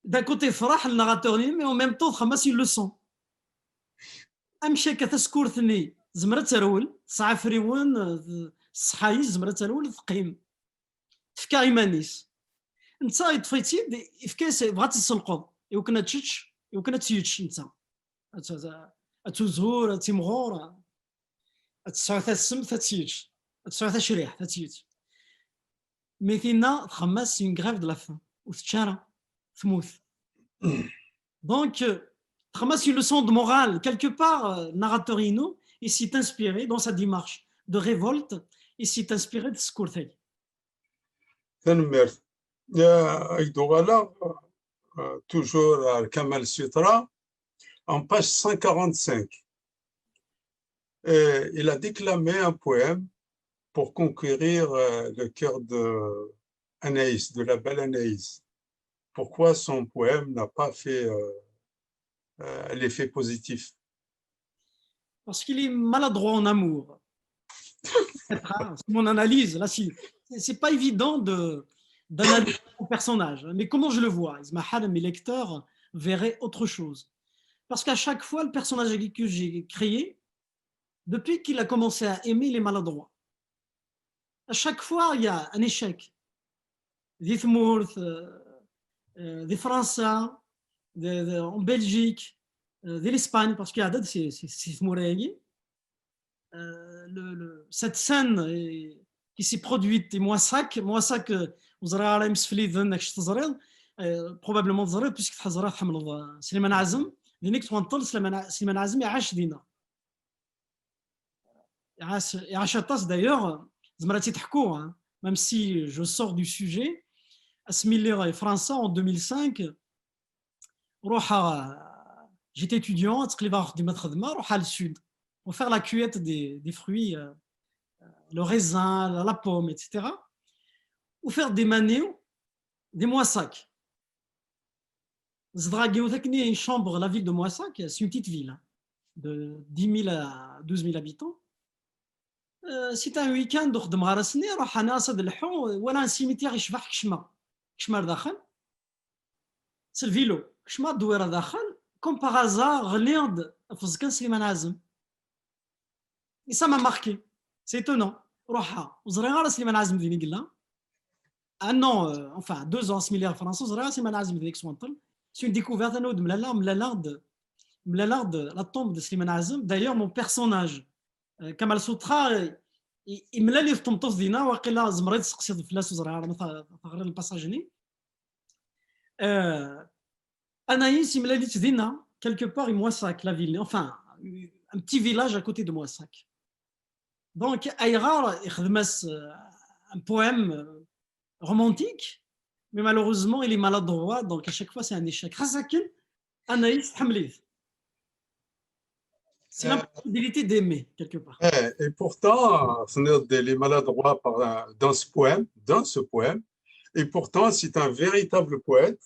D'un côté, yefreḥ le narrateur-nni, mais en même temps, txemmem-as une leçon. Amek akka taskurt-nni tezmer ad terwel, tesɛa afriwen, ṣṣeḥḥa-is, tezmer ad terwel, teqqim, tefka iman-is. Netta yeṭṭef-itt-id, yefka-yas, yebɣa ad tt-isselqeḍ, iwakken ad tečč, iwakken ad tt-yečč netta. Ad tuzur, ad timɣur, ad tesɛu tassemt, ad tt-yečč, ad tesɛu tacriḥt, ad tt-yečč. Mais tinna, txemmem-as une grève de la faim, ur tečči ara, temmut. Donc, txemmem-as une leçon de morale. Quelque part, narrateur-inu, il s'est inspiré dans sa démarche de révolte, il s'est inspiré de taskurt-agi. Tanemmirt. Ad d-uɣaleɣ, toujours ar Kamal Sutra, en page cent quarante-cinq. Et il a déclamé un poème pour conquérir le cœur de Anaïs, de la belle Anaïs. Pourquoi son poème n'a pas fait l'effet positif? Parce qu'il est maladroit en amour. C'est mon analyse. Là, c'est pas évident de d'analyser le personnage. Mais comment je le vois, Ismaël, mes lecteurs verraient autre chose. Parce qu'à chaque fois, le personnage que j'ai créé, depuis qu'il a commencé à aimer, il est maladroit. À chaque fois, il y a un échec. Di tmurt, di Fransa, en Belgique, di l'Espagne, parce qu'il y a d'autres, c'est, c'est, c'est euh, le, le, cette scène qui s'est produite, et Moissac, Moissac, euh, vous aurez à la Msfliden, euh, probablement vous aurez, puisque vous aurez Slimane Azem, Slimane Azem, d'ailleurs, même si je sors du sujet, asmi lliɣ Fransa en deux mille cinq, j'étais étudiant, ttqellibeɣ xeddimeɣ xedma, ruḥeɣ le sud pour faire la cueillette des, des fruits, euh, le raisin, la, la pomme, et cetera. Ufiɣ-d iman-iw di Moissac. Zedɣeɣ deg yiwet akken, une chambre, la ville de Moissac, c'est une petite ville, hein, de dix mille à douze mille habitants. Euh, c'est un week-end, ur xeddmeɣ ara ass-nni, ruḥeɣ nniɣ-as ad lḥuɣ, walaɣ un cimetière yecbeḥ, kecmeɣ. Kecmeɣ ar daxel. S lvilu, kecmeɣ, dewwireɣ daxel, comme par hasard, ɣliɣ-d ɣef uẓekka n Slimane Azem. Et ça m'a marqué. C'est étonnant. Ruḥeɣ, ur ẓriɣ ara Slimane Azem din i yella. un an, euh, enfin, deux ans, asmi lliɣ Fransa, ẓriɣ Sliman Azem d X Wantel. C'est une découverte, annaɣ-d mlaleɣ, mlaleɣ-d, mlaleɣ-d la tombe de Sliman Azem. D'ailleurs, mon personnage, euh, Kamal Sutra, euh, i- imlal-it tmeṭṭut dinna, waqila zemreɣ ad tseqsiḍ fell-as, ur ẓriɣ ara ma ta- teɣriḍ le passage-nni. Euh, Anaïs imlal-itt dinna, quelque part, i Moissac, la ville, enfin, un petit village à côté de Moissac. Donc, ayɣer ixdem-as, euh, un poème, euh, romantique, mais malheureusement, il est maladroit, donc à chaque fois, c'est un échec. Xas akken, Anaïs tḥemmel-it. C'est Euh, l'impossibilité d'aimer, quelque part. Eh, et pourtant, ce n'est- il est maladroit par, dans ce poème, dans ce poème. Et pourtant, c'est un véritable poète.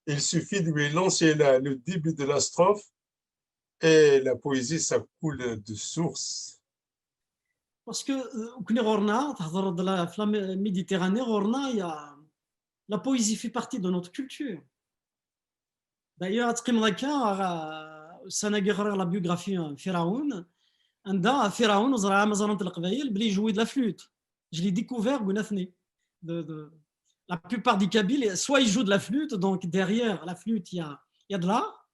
Il suffit de lui lancer la- le début de la strophe et la poésie, ça coule de source. Parce que, euh, akken ɣur-neɣ, tehḍeṛ-d la, la Méditerranée, ɣur-neɣ, il y a, la poésie fait partie de notre culture. D'ailleurs, ad teqqimeḍ akka, ɣ-, ussan-agi ɣriɣ la biographie n Firaoun, anda Firaoun, ur ẓriɣ ma ẓrant Leqbayel, belli il jouait de la flûte. Je l'ai découvert deg unafni. De, de, la plupart des Kabyles, soit ils jouent de la flûte, donc derrière la flûte, il y a, il y a de l'art,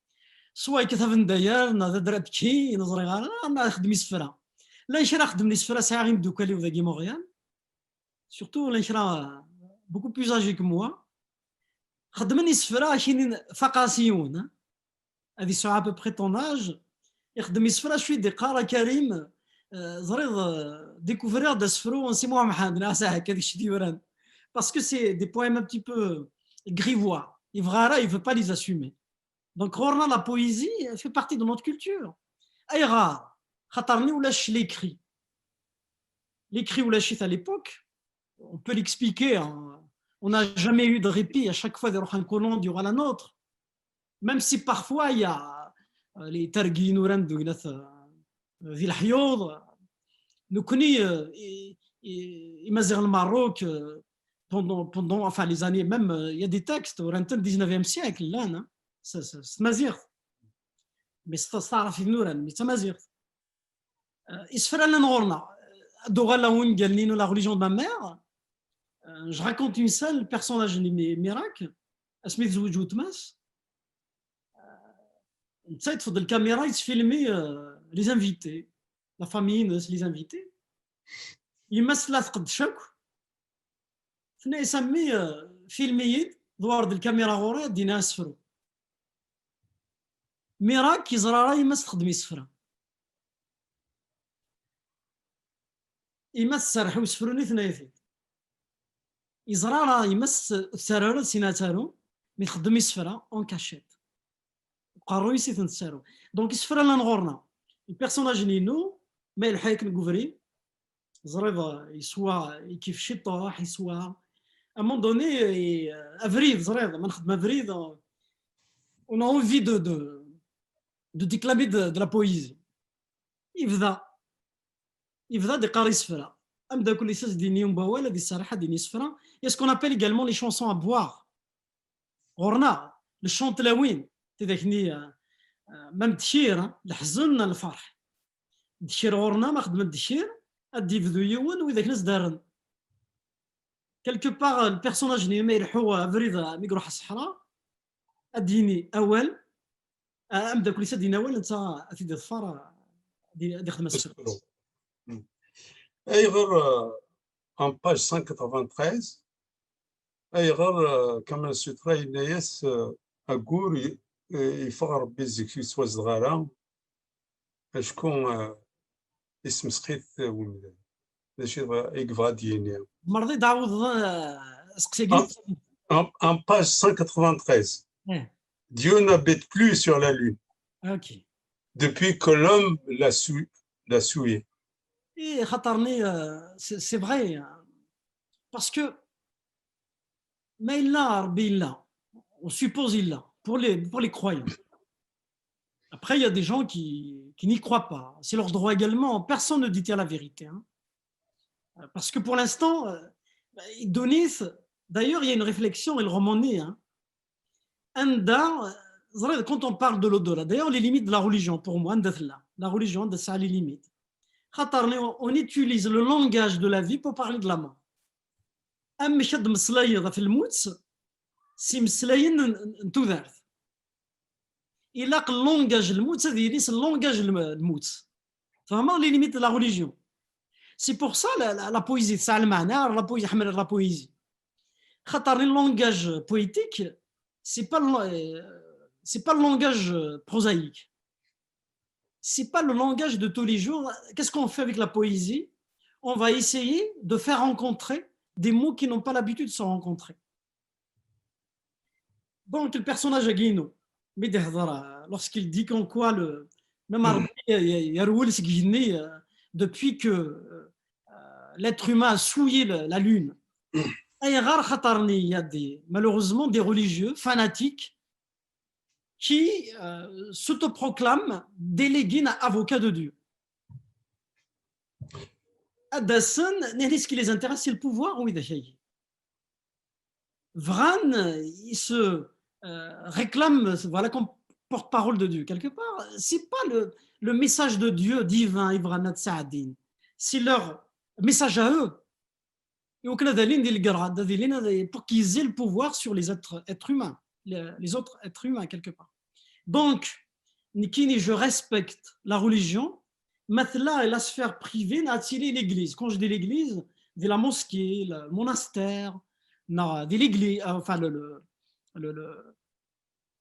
soit yekkat abendayer, neɣ d adrabki, ur ẓriɣ ara, neɣ ixeddem isefra. Llan kra xeddmen isefra, sɛiɣ imeddukal-iw dagi Montréal, surtout llan kra beaucoup plus âgés que moi, xeddmen isefra, akinin faqeɣ-as yiwen, hein. Ad yesɛu à peu près ton âge, ixeddem isefra, cwi d-iqqar, a Karim, euh, ẓriɣ, euh, découvriɣ-d asefru n Si Muḥ Mḥend, neɣ saḥ akka, d kečč i t-yuran. Parce que c'est des poèmes un petit peu grivois. Yebɣa ara, il veut pas les assumer. Donc, ɣur-neɣ, la poésie, elle fait partie de notre culture. Ayɣer? Xaṭer-nni ulac l'écrit. L'écrit ulac-it à l'époque. On peut l'expliquer, hein. On n'a jamais eu de répit. À chaque fois, des rohan colon, du la nôtre. Même si parfois, il y a, euh, les targin uran d ugnat, euh, di leḥyuḍ. Nekkni, euh, i, i, imaziɣen n Maroc, euh, pendant, pendant, enfin, les années, même, euh, il y a des textes, au dix-neuvième siècle, là, hein, c'est, c'est, c'est maziɣ. Mais c'est, c'est, mais c'est maziɣ. Euh, isefra llan ɣur-neɣ. Ad d-uɣaleɣ ɣer wungal-nni, La religion de ma mère. Euh, je raconte une scène, le personnage n Mi-, Mirak, asmi tezweǧ weltma-s, euh, netta yeṭṭef-d lkamira, yettfilmi, euh, les invités, la famille-ines, les invités. Yemma-s tella tqeddec akk. Tenna-yas, a mmi, euh, filmi-yi-d, ḍewwer-d lkamira ɣur-i, ad d-iniɣ asefru. Mirak yeẓra ara yemma-s txeddem isefra. Yemma-s tserreḥ i usefru-nni, tenna-yas-t-id. Yeẓra ara yemma-s ur tettarra ara sin ad taru, mi txeddem isefra en cachette. Uqerruy-is i ten-tettaru. Donc, isefra llan ɣur-neɣ. Lpersonaj-nni-inu, ma yelḥa akken deg ubrid, ẓriɣ, euh, yeswa, ikif ciṭuḥ, yeswa. À un moment donné, euh, abrid, ẓriɣ, ma nxeddem abrid, euh, on a envie de, de, de déclamer de, de la poésie. Yebda, yebda ad iqqar isefra. Ameddakel-is ad d-yini wawal, ad iserreḥ, ad d-yini isefra. Il y a ce qu'on appelle également les chansons à boire. Ɣur-neɣ, le chant n tlawin, tidak-nni, euh, euh, ma d ddkir, hein, leḥzen, lferḥ. Ddkir ɣur-neɣ, ma xedmen ddkir, ad d-yebdu yiwen, widak n as-d-rren. Quelque part, le personnage-nni, ma ileḥḥu abrid, euh, mi iruḥ ṣṣeḥra, ad d-yini awal, euh, ameddakel-is ad d-yini awal, netta ad t-id-iḍfer, euh, ad y-, ad ixdem asefru. Ayɣer, euh, en page cent quatre-vingt-treize, ayɣer, euh, Kamal Sutra yenna-yas, euh, aggur i-, i-, yeffeɣ Rebbi zik ur yettwazdeɣ ara, acku, euh, ismesxi-t wemdan. D acu i yebɣa ad d-yini? Tzemreḍ ad d-tɛawdeḍ, euh, aseqsi-agi? En, en, en page cent quatre-vingt-treize. Eh. Dieu n'habite plus sur la lune Ok. depuis que l'homme l'a sou-, l'a souillé. Et xaṭer-nni, euh, c'est, c'est vrai, hein. Parce que ma yella Rebbi yella, on suppose yella, pour les, pour les croyants. Après, il y a des gens qui, qui n'y croient pas. C'est leur droit également. Personne ne détient la vérité, hein. Euh, parce que pour l'instant, euh, ddunit, d'ailleurs, il y a une réflexion, et le roman naît, hein. Anda, euh, ẓriɣ, quand on parle de l'au-delà, d'ailleurs, les limites de la religion, pour moi, anda tella, la religion, anda tesɛa les limites. Xaṭer, on, on utilise le langage de la vie pour parler de la mort. Amek ad d-meslayeḍ ɣef lmut s imeslayen n, n, n tudert? Ilaq le langage n lmut ad yili s le langage n lm-, lmut. Tfehmeḍ les limites de la religion? C'est pour ça la, la, la poésie tesɛa lmeɛna, la poésie, ḥemmleɣ la poésie. Xaṭer le langage poétique, c'est pas le, euh, c'est pas le langage, euh, prosaïque. C'est pas le langage de tous les jours. Qu'est-ce qu'on fait avec la poésie? On va essayer de faire rencontrer des mots qui n'ont pas l'habitude de se rencontrer. Donc, le personnage Aguino, mi d-ihḍer, euh, lorsqu'il dit qu'en quoi le, même Ṛebbi, euh, yerwel seg igenni, euh, depuis que, euh, euh, l'être humain a souillé la, la lune. Ayɣer? Xaṭer il y a des, malheureusement, des religieux fanatiques qui, euh, s'autoproclament délégués, avocats de Dieu. Ad d-asen, nnan, ce qui les intéresse, c'est le pouvoir, widak-agi. Bɣan, ils se, euh, réclament, voilà, comme porte-parole de Dieu, quelque part. C'est pas le, le message de Dieu divin, i bɣan ad sɛeddin. C'est leur message à eux. Et au Canada, l'Inde, le Garad, pour qu'ils aient le pouvoir sur les êtres, êtres humains, les, les autres êtres humains, quelque part. Donc, nekkini, je respecte la religion, mais là, la sphère privée, neɣ ad tili l'église. Quand je dis l'église, de la mosquée, le monastère, non, de l'église, euh, enfin, le, le, le, le,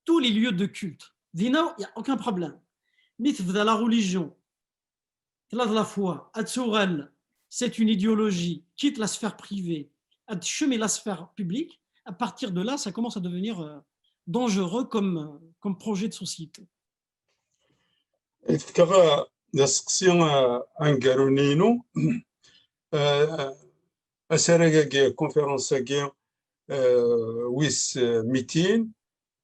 tous les lieux de culte. Dinna, il n'y a aucun problème. Mais de la religion, la, la foi, ad tuɣal, c'est une idéologie, quitte la sphère privée, ad tkemmel la sphère publique, à partir de là, ça commence à devenir, euh, dangereux comme, euh, comme projet de société. Tefka d aseqsi, euh, aneggaru-nni-inu, euh, asarag-agi, conférence-agi, euh, wis, euh, mitin,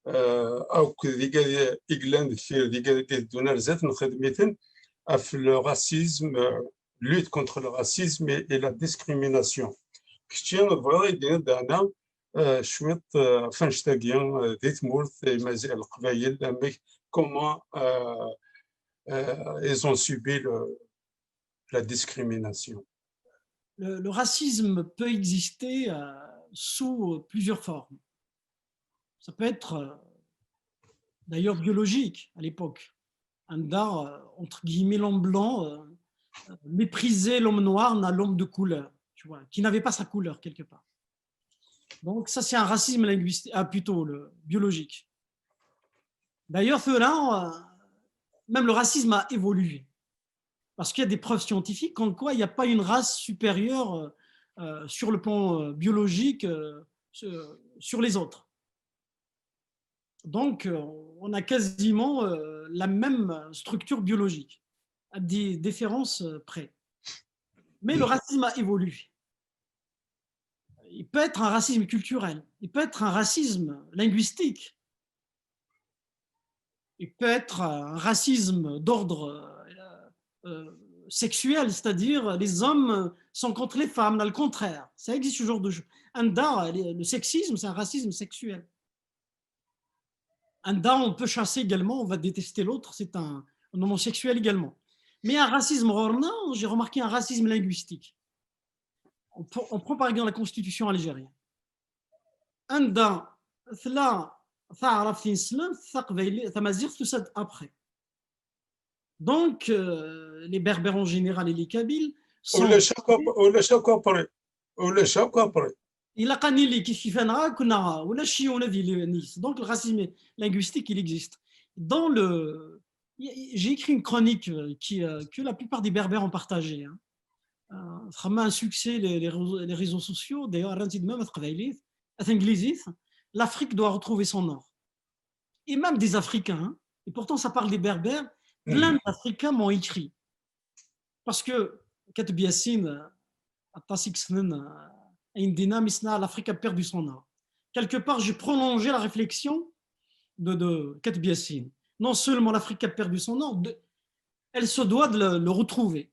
euh, akk d igad i yellan deffir, d igad i d-iteddun ar zdat, nxeddem-iten ɣef le racisme, euh, lutte contre le racisme et, et la discrimination. Kečči, bɣiɣ ad d-tiniḍ daɣen, euh, cwiṭ, euh, ɣef annect-agi, euh, di tmurt, Imaziɣen, Leqbayel, amek, comment, euh, euh, ils ont subi le, la discrimination. Le, le racisme peut exister, euh, sous, euh, plusieurs formes. Ça peut être, euh, d'ailleurs biologique à l'époque. Anda, euh, entre guillemets, l'homme blanc, euh, euh, méprisait l'homme noir, n'a l'homme de couleur, tu vois, qui n'avait pas sa couleur quelque part. Donc ça, c'est un racisme linguistique, ah, plutôt le biologique. D'ailleurs, là, euh, même le racisme a évolué. Parce qu'il y a des preuves scientifiques comme quoi il n'y a pas une race supérieure, euh, euh, sur le plan, euh, biologique, euh, sur, sur les autres. Donc, euh, on a quasiment, euh, la même structure biologique, à des différences, euh, près. Mais le racisme a évolué. Il peut être un racisme culturel, il peut être un racisme linguistique, il peut être un racisme d'ordre, euh, euh, sexuel, c'est-à-dire les hommes sont contre les femmes, là, le contraire. Ça existe, ce genre de choses. Anda, le, le sexisme, c'est un racisme sexuel. Anda, on peut chasser également, on va détester l'autre, c'est un, un homosexuel également. Mais un racisme, j'ai remarqué un racisme linguistique. On, pr-, on prend par exemple la constitution algérienne. Anda tella taɛrabt tineslemt, taqbayli-, tamaziɣt tusa-d après. Donc, euh, les Berbères en général et les Kabyles sont... Ulac akk ap-, ulac akk après. Ulac akk après. Ilaq ad nili kif kif-nneɣ akk, neɣ ulac yiwen ad yili nnig-s. Donc, le racisme linguistique, il existe. Dans le, j'ai écrit une chronique, euh, qui, euh, que la plupart des Berbères ont partagée, hein. Euh, vraiment un succès, les, les réseaux, les réseaux sociaux, d'ailleurs, rran-tt-id même à taqbaylit, à tanglizit. L'Afrique doit retrouver son or. Et même des Africains, hein. Et pourtant, ça parle des Berbères. Plein d'Africains m'ont écrit. Parce que Kateb Yassine, euh, aṭas i yessnen, euh, ayen d-yenna, mi s-nniɣ, l'Afrique a perdu son or. Quelque part, j'ai prolongé la réflexion de, de Kateb Yassine. Non seulement l'Afrique a perdu son or, de, elle se doit de le, le retrouver.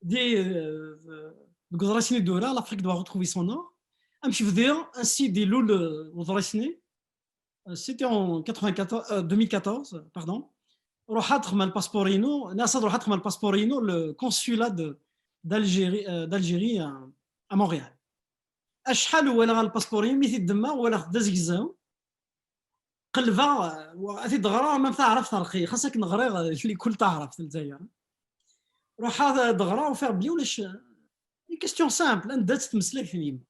Di, euh, deg uḍris-nni d-ura, l'Afrique doit retrouver son or. Amek bdiɣ, ainsi di lul, euh, uḍris-nni, euh, c'était en quatre-vingt-quatorze, euh, deux mille quatorze, pardon. Ruḥeɣ ad xedmeɣ le passeport-inu, nniɣ-as ad ruḥeɣ ad xedmeɣ le passeport-inu, le consulat de, d'Algérie, euh, d'Algérie à, à Montréal. Acḥal walaɣ lpaspuṛ-im, mi t-id-demmeɣ, walaɣ-t d azegzaw. Qelbeɣ, ad t-id-ɣreɣ, ma taɛrabt terqi, xas akken ɣriɣ likul taɛrabt n Lezzayer. Ruḥeɣ ad d-ɣreɣ, ufiɣ belli ulac, une question simple, anda-tt tmeslayt-nni?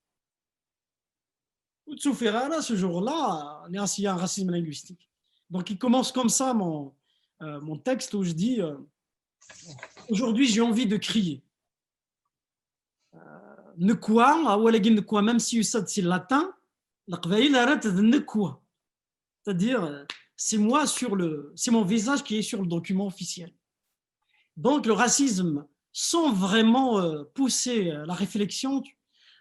Ur tt-ufiɣ ara ce jour-là, nniɣ-as, il y a un racisme linguistique. Donc il commence comme ça mon, euh, mon texte où je dis, euh, aujourd'hui j'ai envie de crier. Euh, nekwa, awal-agi nekwa, même si yusa-d si latin, Leqbayel rran-t d nekwa. C'est-à-dire, euh, c'est moi sur le, c'est mon visage qui est sur le document officiel. Donc le racisme, sans vraiment, euh, pousser, euh, la réflexion, tu-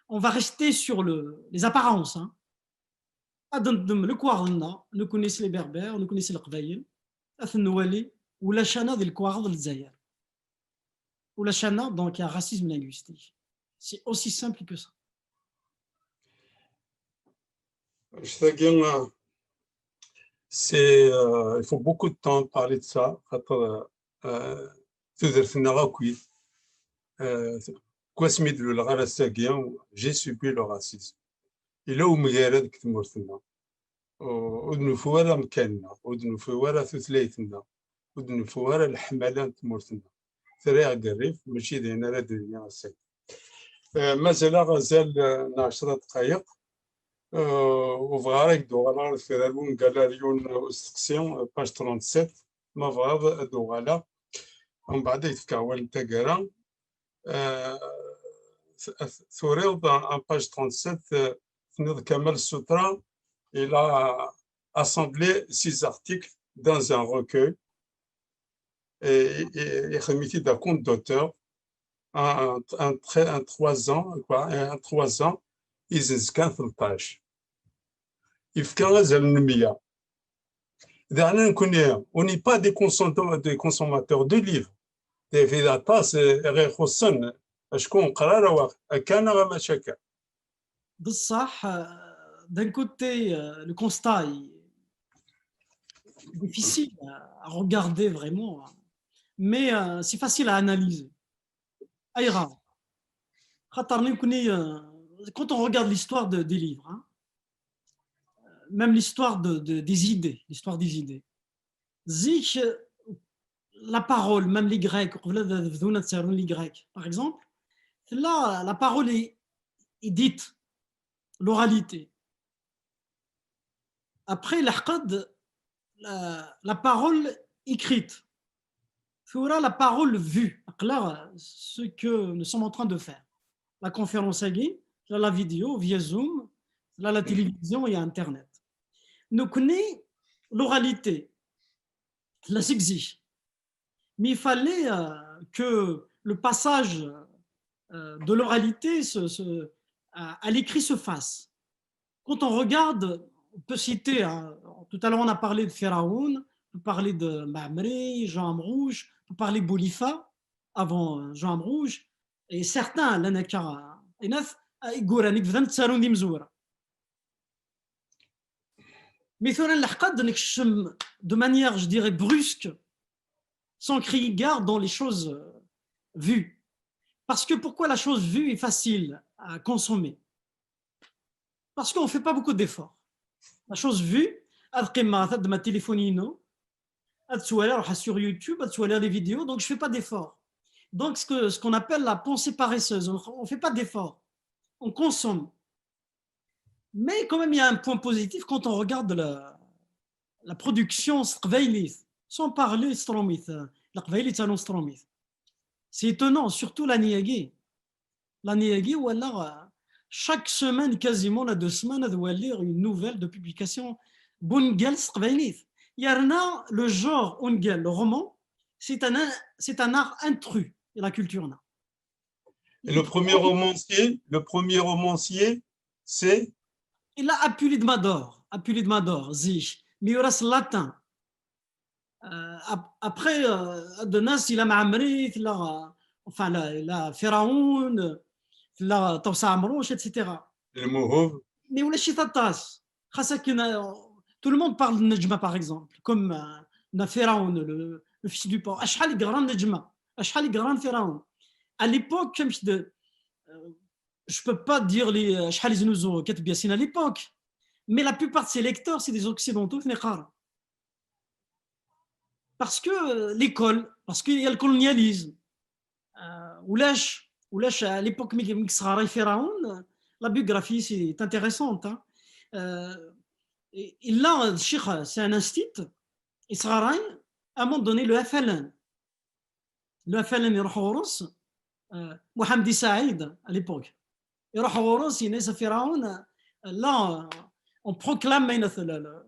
on va rester sur le, les apparences, hein. Ad neddem lekwaɣeḍ-nneɣ, nekkni s les Berbères, nekkni s Leqbayel, ad ten-nwali, ulac-aneɣ di lekwaɣeḍ n Lezzayer. Ulac-aneɣ, donc il y a racisme linguistique. C'est aussi simple que ça. Tagi, euh, c'est, euh, il faut beaucoup de temps de parler de ça. Xaṭer, euh, tudert-nneɣ akk, euh, seg wasmi d-luleɣ ar ass-agi, j'ai subi le racisme. Yella umgarad deg tmurt-nneɣ. Ur d-nufi ara amkan-nneɣ, ur d-nufi ara tutlayt-nneɣ, ur d-nufi ara leḥmala n tmurt-nneɣ. Terra-yaɣ deg rrif, mačči d ayen ara d-nini ass-agi. Eh, mazal-aɣ azal, eh, n ɛecra dqayeq. Eh, ur bɣiɣ ara ad d-uɣaleɣ ar deffir ar wungal ar yiwen usteqsi, eh, page trente-sept, ma bɣiɣ ad d-uɣaleɣ. Umbeɛd ad k-fkeɣ awal n taggara. Eh, t-, t-, turiḍ en page trente-sept, eh, tenniḍ Kamal Soutra, il a assemblé six articles dans un recueil. Et, et, et ixdem-it-id à compte d'auteur, un, un, un, tr-, un trois ans, quoi, un trois ans, izenz kan tleṭṭac. Yefka azal n meyya. Daɣen nekkni, on n'est pas des consommateurs, des consommateurs de livres. Des vidatas, eh, ixuṣṣen, acku neqqar ara wa akka neɣ mačči akka. Bessaḥ, euh, d'un côté, euh, le constat est difficile à regarder vraiment, hein, mais, euh, c'est facile à analyser. Ayɣer? Xaṭer nekkni, euh, quand on regarde l'histoire de, des livres, hein, même l'histoire de, de, des idées, l'histoire des idées. Zik, euh, la parole, même les Grecs, qbel ad bdun ad ttarun les Grecs, par exemple, la, la parole est, est dite, l'oralité. Après, la, la, la parole écrite. Tura la parole vue, aql-aɣ ce que nous sommes en train de faire. La conférence-agi, la, la vidéo via Zoom, la, la télévision et Internet. Nekkni, l'oralité, la seg zik. Mais il fallait, euh, que le passage, euh, de l'oralité se, se, à, à l'écrit se fasse. Quand on regarde, on peut citer, hein, tout à l'heure on a parlé de Firaoun, on peut parler de Maamri, Jean Amrouche, on peut parler de Boulifa, avant, euh, Jean Amrouche, et certains, llan akka, euh, inaf, euh, iggura, nekk bdan ttarun d imezwura. Mais tura nleḥq-d nekcem de manière, je dirais, brusque, sans crier gare dans les choses, euh, vues. Parce que pourquoi la chose vue est facile à consommer? Parce qu'on ne fait pas beaucoup d'efforts. La chose vue, ad qqimeɣ, ad d-ma téléphone-inu, ad ttwaliɣ, ruḥeɣ sur YouTube, ad ttwaliɣ les vidéos, donc je fais pas d'efforts. Donc ce que, ce qu'on appelle la pensée paresseuse, on ne fait pas d'efforts. On consomme. Mais quand même, il y a un point positif quand on regarde la, la production s teqbaylit, sans parler s trumit, euh, la teqbaylit, c'est s trumit. C'est étonnant, surtout l'année-agi. L'année-agi, walaɣ, euh, chaque semaine, quasiment, la deux semaines, ad waliɣ une nouvelle de publication bungal s teqbaylit. Yerna le genre ungal, le roman, c'est un, c'est un art intrus de la culture. Et le premier romancier, le premier romancier, c'est? Il a Apulide Mador, Apulide Mador, zik, mais il reste latin. Euh, ap-, après, euh, de Nas, il a Maamri, il a, enfin, il a, il a Firaoun, il a Tawsa Amrouche, et cetera. Le Mouhoub. Mais ulac-it aṭas. Xas akken, euh, tout le monde parle de Nejma, par exemple, comme, euh, na Firaoun, le, le fils du paon. Acḥal i yeɣran Nejma, acḥal i yeɣran Firaoun. À l'époque, comme je dis, euh, je peux pas dire les, euh, شحال يزنوزو كاتب ياسين à l'époque, mais la plupart de ses lecteurs, c'est des occidentaux, parce que euh, l'école, parce qu'il y a le colonialisme. Euh, ولاش ولاش à l'époque ملي يصغر فراون, la biographie c'est intéressante, hein. Euh, et, et là, الشيخ, c'est un instit, يصغر, à un moment donné, le F L N, le F L N يروح غروس, euh, Mohamed Saïd à l'époque. يروح غروس ينسى فرعون, là, on proclame la, la,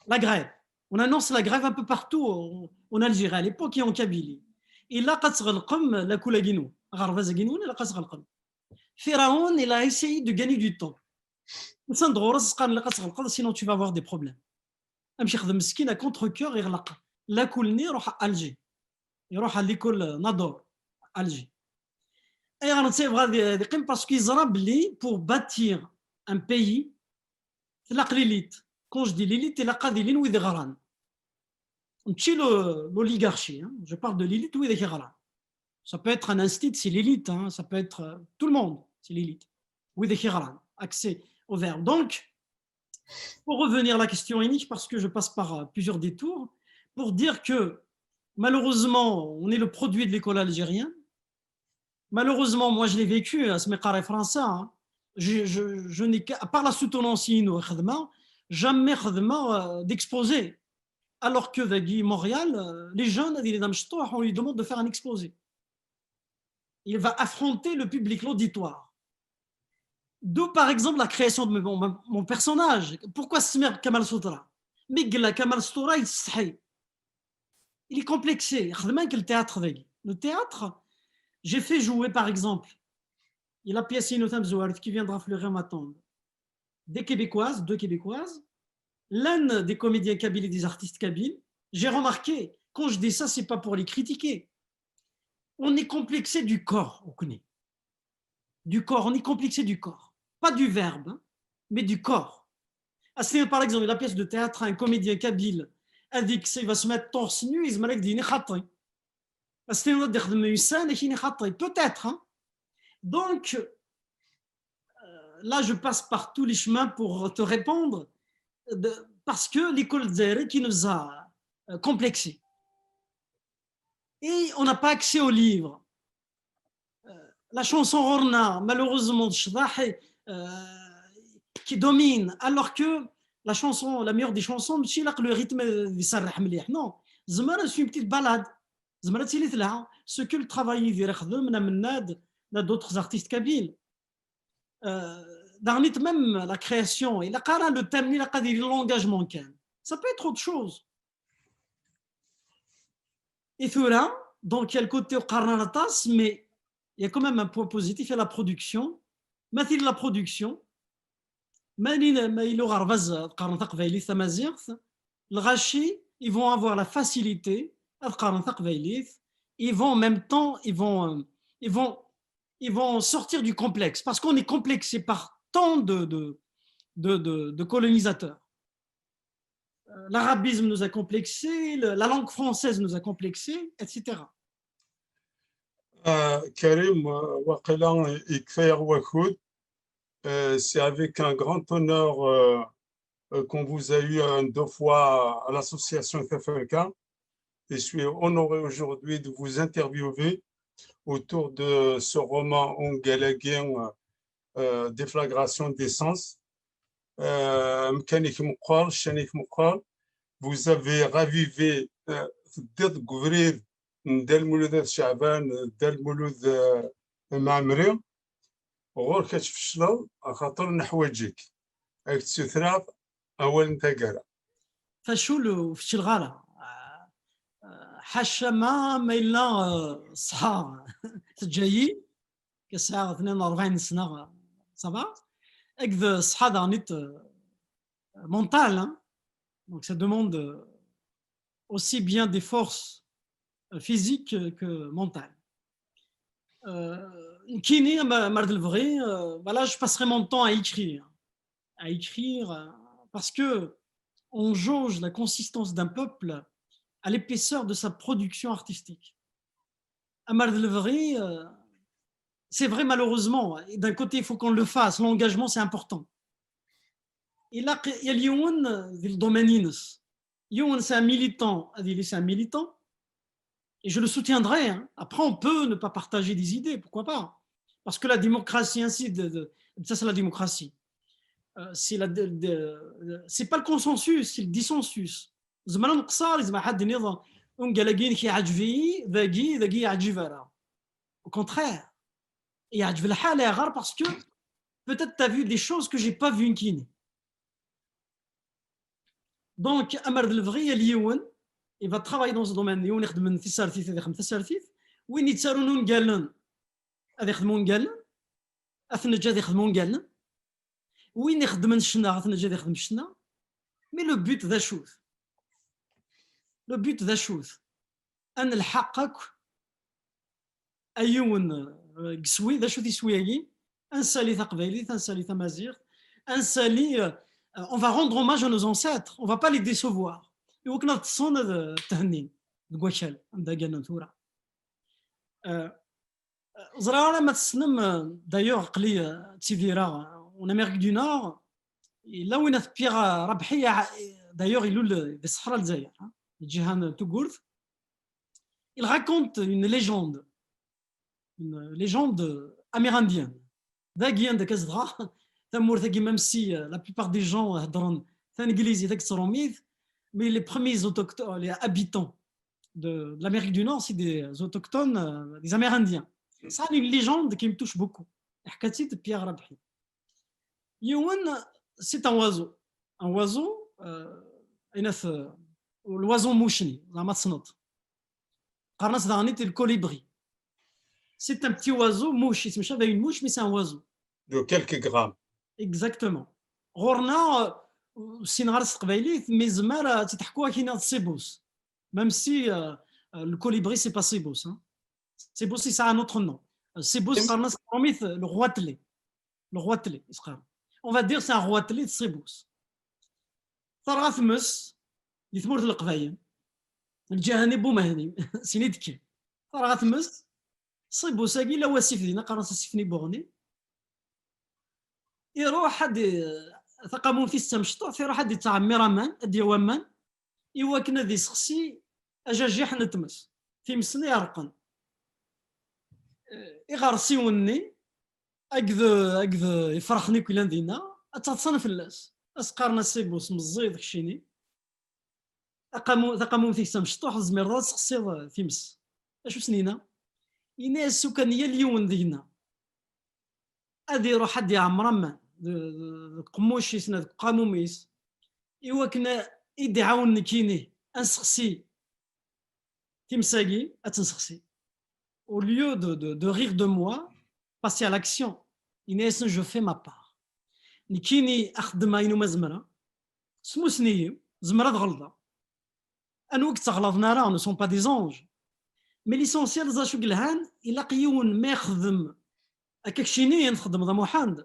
la grève. On annonce la grève un peu partout en, en Algérie à l'époque et en Kabylie. إلا قد تغلقم la كولا جنو, غربة زقينون, إلا قد تغلقم. فرعون, il a essayé de gagner du temps. وصند غروس قال لك قد تغلقم, sinon tu vas avoir des problèmes. امشي خدم مسكين à contre-cœur, يغلق la كولني, يروح Alger, يروح à l'école Nador, Alger. اي غنتي بغا يقيم parce que يزرى بلي pour bâtir un pays تلاق l'élite. Quand je dis l'élite, تلاق هذه لين ويد غران. ماشي l'oligarchie, hein. Je parle de l'élite, ويد غران. Ça peut être un instit, c'est l'élite, hein. Ça peut être euh, tout le monde, c'est l'élite. ويد غران, accès au verbe. Donc, pour revenir à la question initiale, parce que je passe par euh, plusieurs détours, pour dire que malheureusement, on est le produit de l'école algérienne. Malheureusement, moi je l'ai vécu, à ce mécaret français, hein. Je, je, je n'ai qu'à, à part la soutenance, jamais خدمة, euh, d'exposé. Alors que dagi Montréal, euh, les jeunes, on lui demande de faire un exposé. Il va affronter le public, l'auditoire. D'où, par exemple, la création de mon, mon personnage. Pourquoi سميتو Kamal Sotra? Mais Kamal Sotra, il est complexé. Le théâtre, j'ai fait jouer, par exemple, la pièce qui viendra fleurir ma tombe. Des Québécoises, deux Québécoises, l'un des comédiens kabyles et des artistes kabyles. J'ai remarqué, quand je dis ça, c'est pas pour les critiquer. On est complexé du corps, on connaît. Du corps, on est complexé du corps. Pas du verbe, hein, mais du corps. Par exemple, la pièce de théâtre, un comédien kabyle, a dit que ça va se mettre torse nu, il m'a dit خاطي. Peut-être, hein. Donc, euh, là, je passe par tous les chemins pour te répondre, de, parce que l'école Zéré qui nous a euh, complexés. Et on n'a pas accès aux livres. Euh, la chanson غورنا, malheureusement, euh, qui domine, alors que la chanson, la meilleure des chansons, ماشي le rythme يسرح مليح, non. زمرة, c'est une petite balade. زمرة تيلي تلعب. Ce que le travail يدير خدم, Mennad, d'autres artistes kabyles. Euh, داغنيت même la création, il a le thème, il a l'engagement كان. Ça peut être autre chose. Et ثورة, donc il y a le côté وقرنا la tasse, mais il y a quand même un point positif, il y a la production. مثل la production, ما يلو غرباز قرن تقبايلي تمازيغت, الغاشي, ils vont avoir la facilité, ils vont en même temps, ils vont, euh, ils vont, ils vont sortir du complexe, parce qu'on est complexé par tant de, de, de, de, de colonisateurs. Euh, l'arabisme nous a complexés, le, la langue française nous a complexés, et cetera. Euh, Karim, euh, waqila, euh, c'est avec un grand honneur euh, euh, qu'on vous a eu euh, deux fois à l'association K F L K. Et je suis honoré aujourd'hui de vous interviewer autour de ce roman Ungalagin, euh, Déflagration des sens. Euh, vous avez ravivé euh, Dda Lmulud At Ceɛban, Dda Lmulud Mɛemmri, ɣur-k ad tfecleḍ, axaṭer neḥwaǧ-ik. Ad k-ssutreɣ awal n taggara. Facul ur fecleɣ ara. Ḥaca ma, ma yella ṣṣeḥḥa teǧǧa-yi, sɛiɣ tnin u rebɛin sna, ça va. Akked ṣṣeḥḥa daɣen mentale, hein. Donc ça demande aussi bien des forces physiques que mentales. Euh, nekkini, ma, ma d lebɣi, euh, voilà, je passerai mon temps à écrire. À écrire, euh, parce que on jauge la consistance d'un peuple à l'épaisseur de sa production artistique. Ma d lebɣi, euh, c'est vrai, malheureusement, et d'un côté, il faut qu'on le fasse. L'engagement, c'est important. Ilaq yal yiwen di le domaine-ines. Yiwen, c'est un militant, ad yili, c'est un militant. Et je le soutiendrai, hein. Après, on peut ne pas partager des idées, pourquoi pas ? Parce que la démocratie, ainsi de, de, ça, c'est la démocratie. Euh, c'est la, de, de, c'est pas le consensus, c'est le dissensus. Zemreɣ ad nqeṣṣer, zemreɣ ad d-iniɣ, ungal-agi-inek yeɛǧeb-iyi, dagi, dagi yeɛǧeb-iyi. Au contraire, yeɛǧeb lḥal, ayɣer ? Parce que peut-être tu as vu des choses que j'ai pas vues nekkini. Donc, amer d lebɣi, yal yiwen, il va travailler dans ce domaine. Yiwen ixeddmen tisertit, ad ixdem tasertit. Win yettarun ungalen, ad ixdem ungalen. Ad t-neǧǧ ad ixdem ungalen. Win ixeddmen ccna, ad t-neǧǧ ad ixdem ccna. Mais le but d acu-t ? Le but d acu-t ? Ad nelḥeq akk a yiwen, euh, deg iswi, d acu-t iswi-agi ? Ad nsali taqbaylit, ad nsali tamaziɣt, ad nsali, euh, on va rendre hommage à nos ancêtres, on va pas les décevoir. I wakken ad ṭṭsen, ad, euh, thennin deg wakal anda gganen tura. Euh, ẓriɣ ara ma tessnem, euh, d'ailleurs, aql-i, euh, ttidireɣ, euh, en Amérique du Nord, yella win at Pierre Rabḥi, euh, d'ailleurs, ilul di ṣṣeḥra n Lezzayer, hein, di lǧiha n Tugurt. Il raconte une légende, une légende amérindienne. Dagi anda akka zedɣeɣ, tamurt-agi, même si, euh, la plupart des gens heddren tanglizit akked trumit, mais les premiers autochtones, les habitants de, de l'Amérique du Nord, c'est des autochtones, euh, des Amérindiens. Ça, une légende qui me touche beaucoup. Iḥka-tt-id Pierre Rabḥi. Yiwen, c'est un oiseau. Un oiseau, euh, ayen at, euh, l'oiseau mouche-nni, zeɛma tessneḍ. Qqaren-as daɣen le colibri. C'est un petit oiseau, mouche, yettemcabi une mouche, mais c'est un oiseau. De quelques grammes. Exactement. Ɣur-neɣ, euh, ur ssineɣ ara s teqbaylit, mais zemreɣ ad tt-id-ḥkuɣ akken ad ṣibus. Même si, euh, euh, le colibri, c'est pas ṣibus, hein. Ṣibus, c'est un autre nom. Euh, ṣibus, qqaren-as s trumit, le roitelet. Le roitelet, i s-qqaren. On va dire c'est un roitelet de ṣibus. Terɣa tmes di tmurt n Leqbayel, lǧiha-nni n Bumehni, sin i d-kken. Terɣa tmes, ṣibus-agi, la wasif dinna, qqaren-as asif n Ibuɣni. Iruḥ ad i-, taqamumt-is d tamecṭuḥt, iruḥ ad ittɛemmir aman, ad d-yawi aman, i wakken ad isexsi ajajiḥ n tmes, times-nni ireqqen. Eh, iɣersiwen-nni, akked, akked ifraxen akk yellan dinna, ad ttaḍsan fell-as. Ad s-qqaren a ṣibus, meẓẓiyeḍ keččini. Aqamu-, taqamumt-ik d tamecṭuḥt, tzemreḍ ad tessexsiḍ, eh, times. Acu s-nina? Yenna-yas ukan yal yiwen deg-neɣ ad iruḥ ad iɛemmer aman de-, de-, deg uqemmuc-is neɣ deg uqamum-is, i wakken a, i d-iɛawen nekkini ad nessexsi times-agi, ad tt-nessexsi. Au lieu de, de, de rire de moi, passer à l'action. Yenna-yasen, je fais ma part. Nekkini, axeddem-a inu ma zemreɣ, smusni-yi, zemreɣ ad ɣelḍeɣ. Anwa i yettɣalaḍen ara, ne sont pas des anges. Mais l'essentiel, d acu yelhan, ilaq yiwen ma ixdem akka keččini, ayen txeddmeḍ a Muḥend.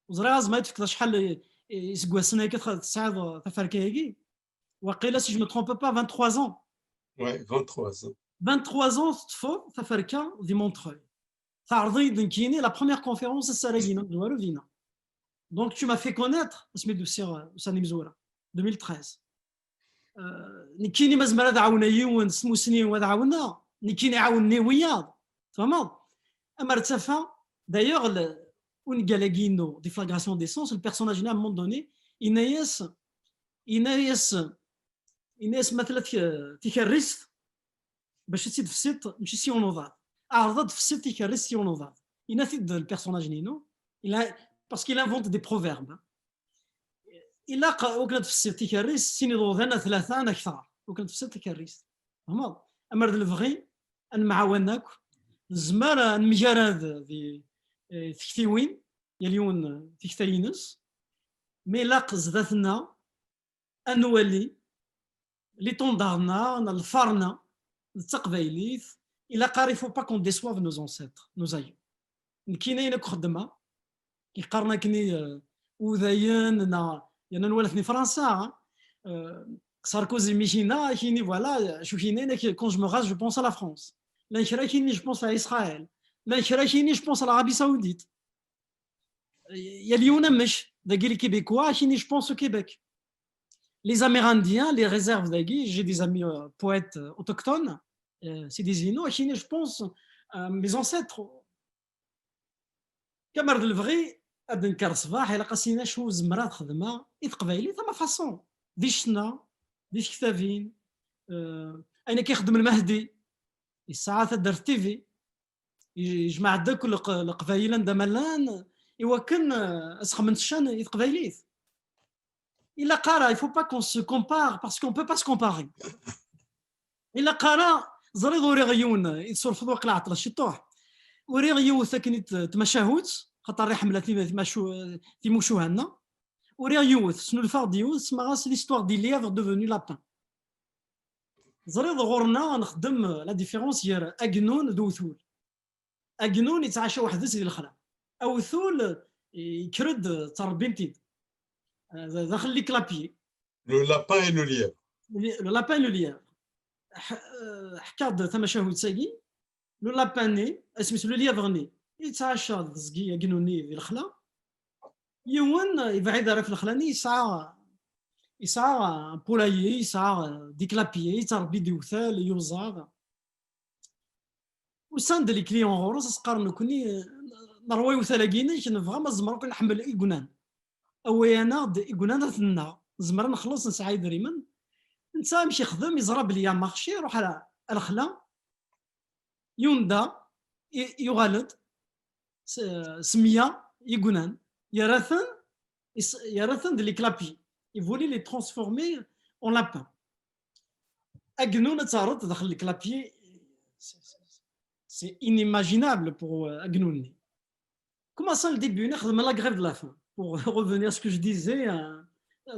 Ur ẓriɣ azma i tfekkeḍ acḥal i, i, iseggasen akka tx-, tesɛiḍ taferka-agi. Waqila, si je me trompe pas, vingt-trois ans. Ouais, vingt-trois ans. Vingt-trois ans teṭṭfeḍ taferka di Montreuil. Tɛerḍeḍ-iyi-d nekkini, la première conférence, ass-agi, non, d waru dinna. Donc, tu m'as fait connaître, asmi d-usiɣ, eh, ussan imezwura, deux mille treize. Euh, nekkini ma zemreɣ ad ɛawneɣ yiwen s tmusni, ad ɛawneɣ, nekkini ɛawnen wiyaḍ. Tfehmeḍ? Amer d tafeɣ, d'ailleurs, le, ungal-agi-inu, Déflagration des sens, le personnage-nni, à un moment donné, yenna-yas, yenna-yas, yenna-yas ma tella tik-, tikerrist, bac ad tt-id-tefsiḍ, mačči s yiwen uḍad. Ɛreḍ ad d-tefsiḍ tikerrist s yiwen uḍad. Yenna-t-id le personnage-nni-inu, il a, parce qu'il invente des proverbes. Ilaq wakken ad tfessiḍ tikerrist, sin iḍudan, a tlata, neɣ akteṛ. Wakken ad tfessiḍ tikerrist. Tfehmeḍ? Amer d lebɣi, ad nemɛawan akk, nezmer ad nemgarad di, eh, tektiwin, yal yiwen, eh, tikta-ines. Mi ilaq zdat-nneɣ, ad nwali, l'étendard-nneɣ, neɣ lfar-nneɣ, d taqbaylit, ilaq ara, il faut pas qu'on déçoive nos ancêtres, nos aïeux. Nekkini ayen akk xeddmeɣ, i qqaren akkenni, euh, udayen, neɣ, yerna nwala-ten i Fransa, hein. Euh, Sarkozy mi k-yenna, ak-yini, voilà, acu k-yenna, yenna-k, quand je me rase, je pense à la France. Llan kra k-yini, je pense à Israël. Ma kra kini, je pense à l'Arabie Saoudite. Yal yiwen amek, dagi les Québécois, kini, je pense au Québec. Les Amérindiens, les réserves dagi, j'ai des amis euh, poètes euh, autochtones, euh, c'est des Inuits, kini, je pense à mes ancêtres. Kamar d lebɣi ad d-nker ṣṣbeḥ, ilaq ad s-nini acu zemreɣ ad xedmeɣ i teqbaylit, ama façon, di ccna, di tektabin, euh, ayen akka ixeddem Lmehdi, yesɛa taddart T V, yejmeɛ-d akk leq- leqbayel anda ma llan, iwakken euh, ad sxedmen ccan i teqbaylit. Ilaq ara, il faut pas qu'on se compare, parce qu'on peut pas se comparer. Ilaq ara, ẓriɣ uriɣ yiwen, i tsurfeḍ waqila ɛeṭṭleɣ ciṭuḥ, uriɣ yiwet akken i t- tmacahut, xaṭer iḥemmel tim- timacu- timucuha-nneɣ, uriɣ yiwet, snulfaɣ-d yiwet, semmaɣ-as l'histoire des lièvres devenus lapins. Ẓriɣ ɣur-neɣ nexdem la différence gar agennun d uwtul. Agennun yettɛaca weḥd-s di lexla. Awtul yekker-d ttrebbin-t-id. D- Daxel les clapiers. Le lapin et le lièvre. Le lapin et le lièvre. Ḥ- euh, Ḥkiɣ-d tamacahut-agi. Le lapin-nni, asmi-s le lièvre-nni, yettɛaca d teẓgi agennun-nni di lexla. Yiwen yebɛid ar ɣef lexla-nni, yesɛa yesɛa un poulailler, yesɛa euh, des clapiers, yettrebbi-d iwtal, yuẓaḍ. Usan-d les clients ɣur-s, as-qqaren nekkni euh, nerwa iwtal-agi-inek, nebɣa ma tzemreḍ ad nḥemmel ignan. Awey-aneɣ-d ignan ad ten-nneɣ, nezmer ad nexleṣ, nesɛa idrimen. Netta amek ixdem, yeẓra belli y a marché, iruḥ ar ar lexla, yunda, i- yuɣal-d s- s meyya ignan, yerra-ten is- yerra-ten d les clapiers. Il voulait les transformer en lapins. Agennun ad terreḍ daxel les clapiers, c'est- c'est c'est inimaginable pour euh, agennun-nni. Commençant le début, nexdem la grève de la faim. Pour revenir à ce que je disais, euh,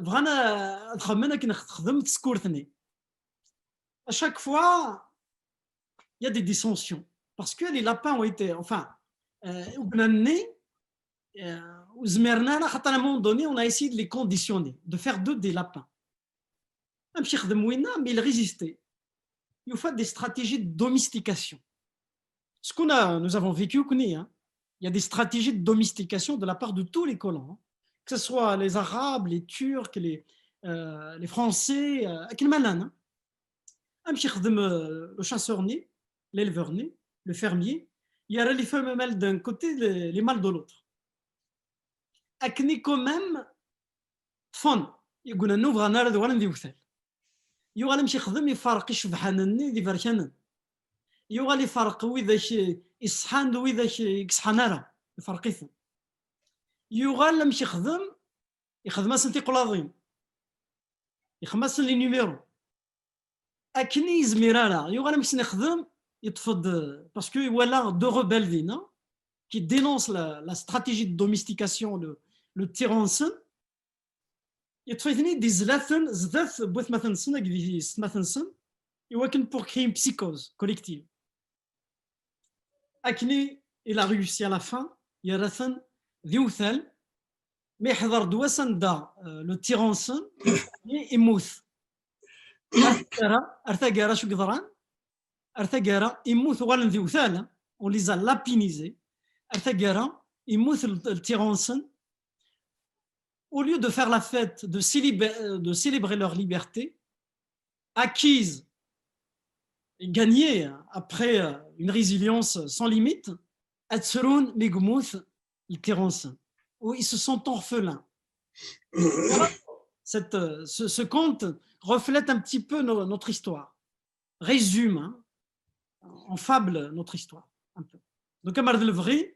bɣan euh, ad xedmen akken texdem tsekkurt-nni. À chaque fois, il y a des dissensions. Parce que les lapins ont été, enfin, euh, ugnan-nni, euh, ur zmiren ara, xaṭer à un moment donné, on a essayé de les conditionner, de faire d'eux des lapins. Amek ixdem winna, mais il résistait. Yufa des stratégies de domestication. Ce qu'on a, nous avons vécu, nekkni, hein, il y a des stratégies de domestication de la part de tous les colons, hein, que ce soit les Arabes, les Turcs, les, euh, les Français, euh, akken ma llan, hein. Amek ixdem euh, le chasseur-nni, l'éleveur-nni, le fermier, yerra les femelles d'un côté, les, les mâles de l'autre. Akken i quand même ṭṭfen, ignan ur bɣan ara ad uɣalen d iwtal. Yuɣal amek ixdem, iferq icebḥanen-nni d iberkanen. Yuɣal iferq widak iṣeḥḥan d widak i iṣeḥḥan ara, iferq-iten. Yuɣal amek ixdem, ixdem-asen tiqlaḍin, ixdem-asen les numéros. Akken i yezmir ara, yuɣal amek sen-ixdem, yeṭṭef-d, parce que iwala deux rebelles dinna, qui dénoncent la, la stratégie de domestication, le, le ṭṭir-nsen, yeṭṭef-iten-id, izla-ten zdat n watmaten-nsen, akked yessetmaten-nsen, iwakken pour créer une psychose collective. Akken i, il a réussi à la fin, yerra-ten d iwtal, mi yeḥḍer-d wass anda euh, le ṭṭir-nsen immut. Ar taggara, ar taggara acu yeḍran? Ar taggara, immut, uɣalen d iwtal, on les a lapinisés. Ar taggara, immut l- ṭṭir-nsen. Au lieu de faire la fête, de célébrer, de célébrer leur liberté, acquise et gagnée après euh, une résilience sans limite, ad ttrun mi yemmut ṭṭir-nsen, où ils se sentent orphelins. Cette, euh, ce, ce conte reflète un petit peu no- notre histoire, résume hein, en fable notre histoire. Un peu. Donc, amar d lebɣi,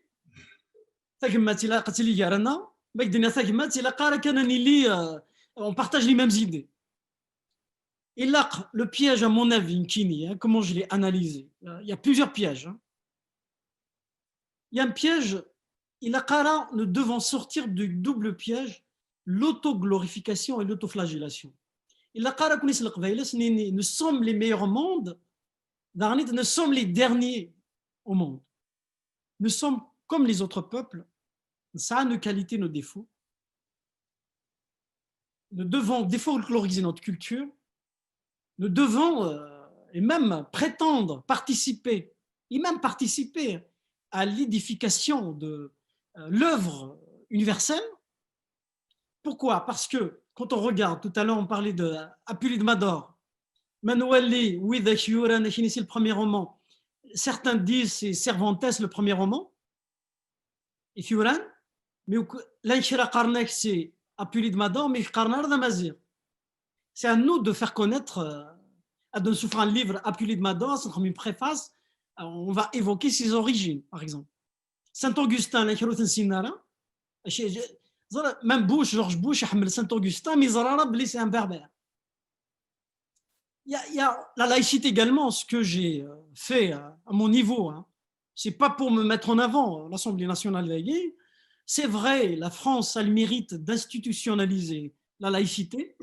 tagmat ilaq ad tili gar-aneɣ, ma k-d-nniɣ tagmat, ilaq ara kan ad nili, euh, on partage les mêmes idées. Ilaq, le piège, à mon avis, nekkini, hein, comment je l'ai analysé, euh, il y a plusieurs pièges. Hein. Il y a un piège, ilaq ara, nous devons sortir du double piège, l'autoglorification et l'autoflagellation. Ilaq ara ad neqqim s leqbayel, ad s-nini, nous sommes les meilleurs au monde, daɣen, nous sommes les derniers au monde. Nous sommes comme les autres peuples, nesɛa nos qualités, nos défauts. Nous devons défolkloriser notre culture. Nous devons euh, et même prétendre participer, et même participer à l'édification de euh, l'œuvre universelle. Pourquoi ? Parce que quand on regarde, tout à l'heure on parlait de Apulide Mador, Manuel Lee, oui, c'est le premier roman. Certains disent c'est Cervantes le premier roman. Et Fioran, mais llan kra qqaren-ak c'est Apulide Mador, mais qqaren-ak d amaziɣ. C'est à nous de faire connaître, euh, ad nessufeɣ un livre Apulide Mador, c'est comme une préface, euh, on va évoquer ses origines, par exemple. Saint-Augustin, llan kra ur t-nessinen ara. Même Bush, George Bush, iḥemmel Saint-Augustin, mais il y a, il y a la laïcité également, ce que j'ai euh, fait euh, à mon niveau. Hein. C'est pas pour me mettre en avant, euh, l'Assemblée nationale, c'est vrai, la France a le mérite d'institutionnaliser la laïcité,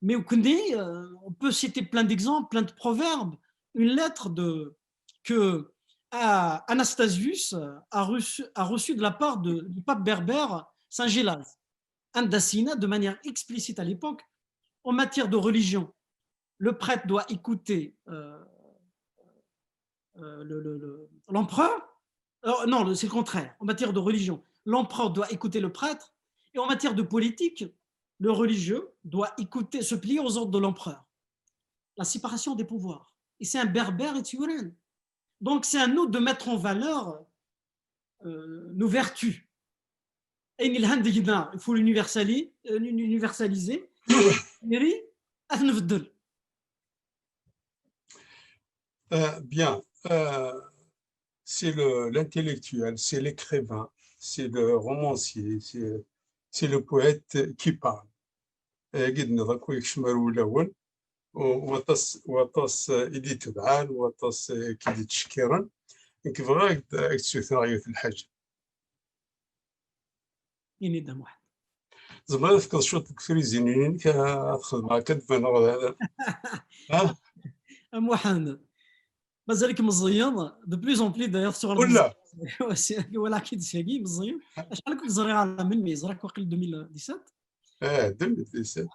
mais on connaît, euh, on peut citer plein d'exemples, plein de proverbes. Une lettre de, que euh, Anastasius a reçu, a reçu de la part de, du pape berbère Saint Gélase. Andassina, de manière explicite à l'époque, en matière de religion, le prêtre doit écouter euh, euh, l'empereur. Euh, non, c'est le contraire. En matière de religion, l'empereur doit écouter le prêtre. Et en matière de politique, le religieux doit écouter, se plier aux ordres de l'empereur. La séparation des pouvoirs. Et c'est un berbère et Turin. Donc, c'est à nous de mettre en valeur euh, nos vertus. Ayen yelhan deg-neɣ, il faut l'universaliser. Ad t-nbeddel. Euh, bien. Euh, c'est l'intellectuel, c'est l'écrivain, c'est le romancier, c'est le poète qui parle. Agi d-nniḍ akk yekcem ar wulawen, waṭas, waṭas i d-itebɛen, waṭas i d-ittcekkiren. Nekk bɣiɣ ad ak-d-ssutreɣ yiwet n lḥaǧa. Ini-d a Muḥend. Tzemreḍ ad tefkeḍ cwiṭ deg trizinin-inek, ad xedmeɣ akka d-baneɣ d. A Muḥend, mazal-ik meẓẓiyeḍ, de plus en plus d'ailleurs sur le. Wala. Wala-k-id sagi meẓẓiyeḍ. Acḥal akk ẓriɣ, ala melmi ẓriɣ-k waqil deux mille dix-sept. Eh, deux mille dix-sept.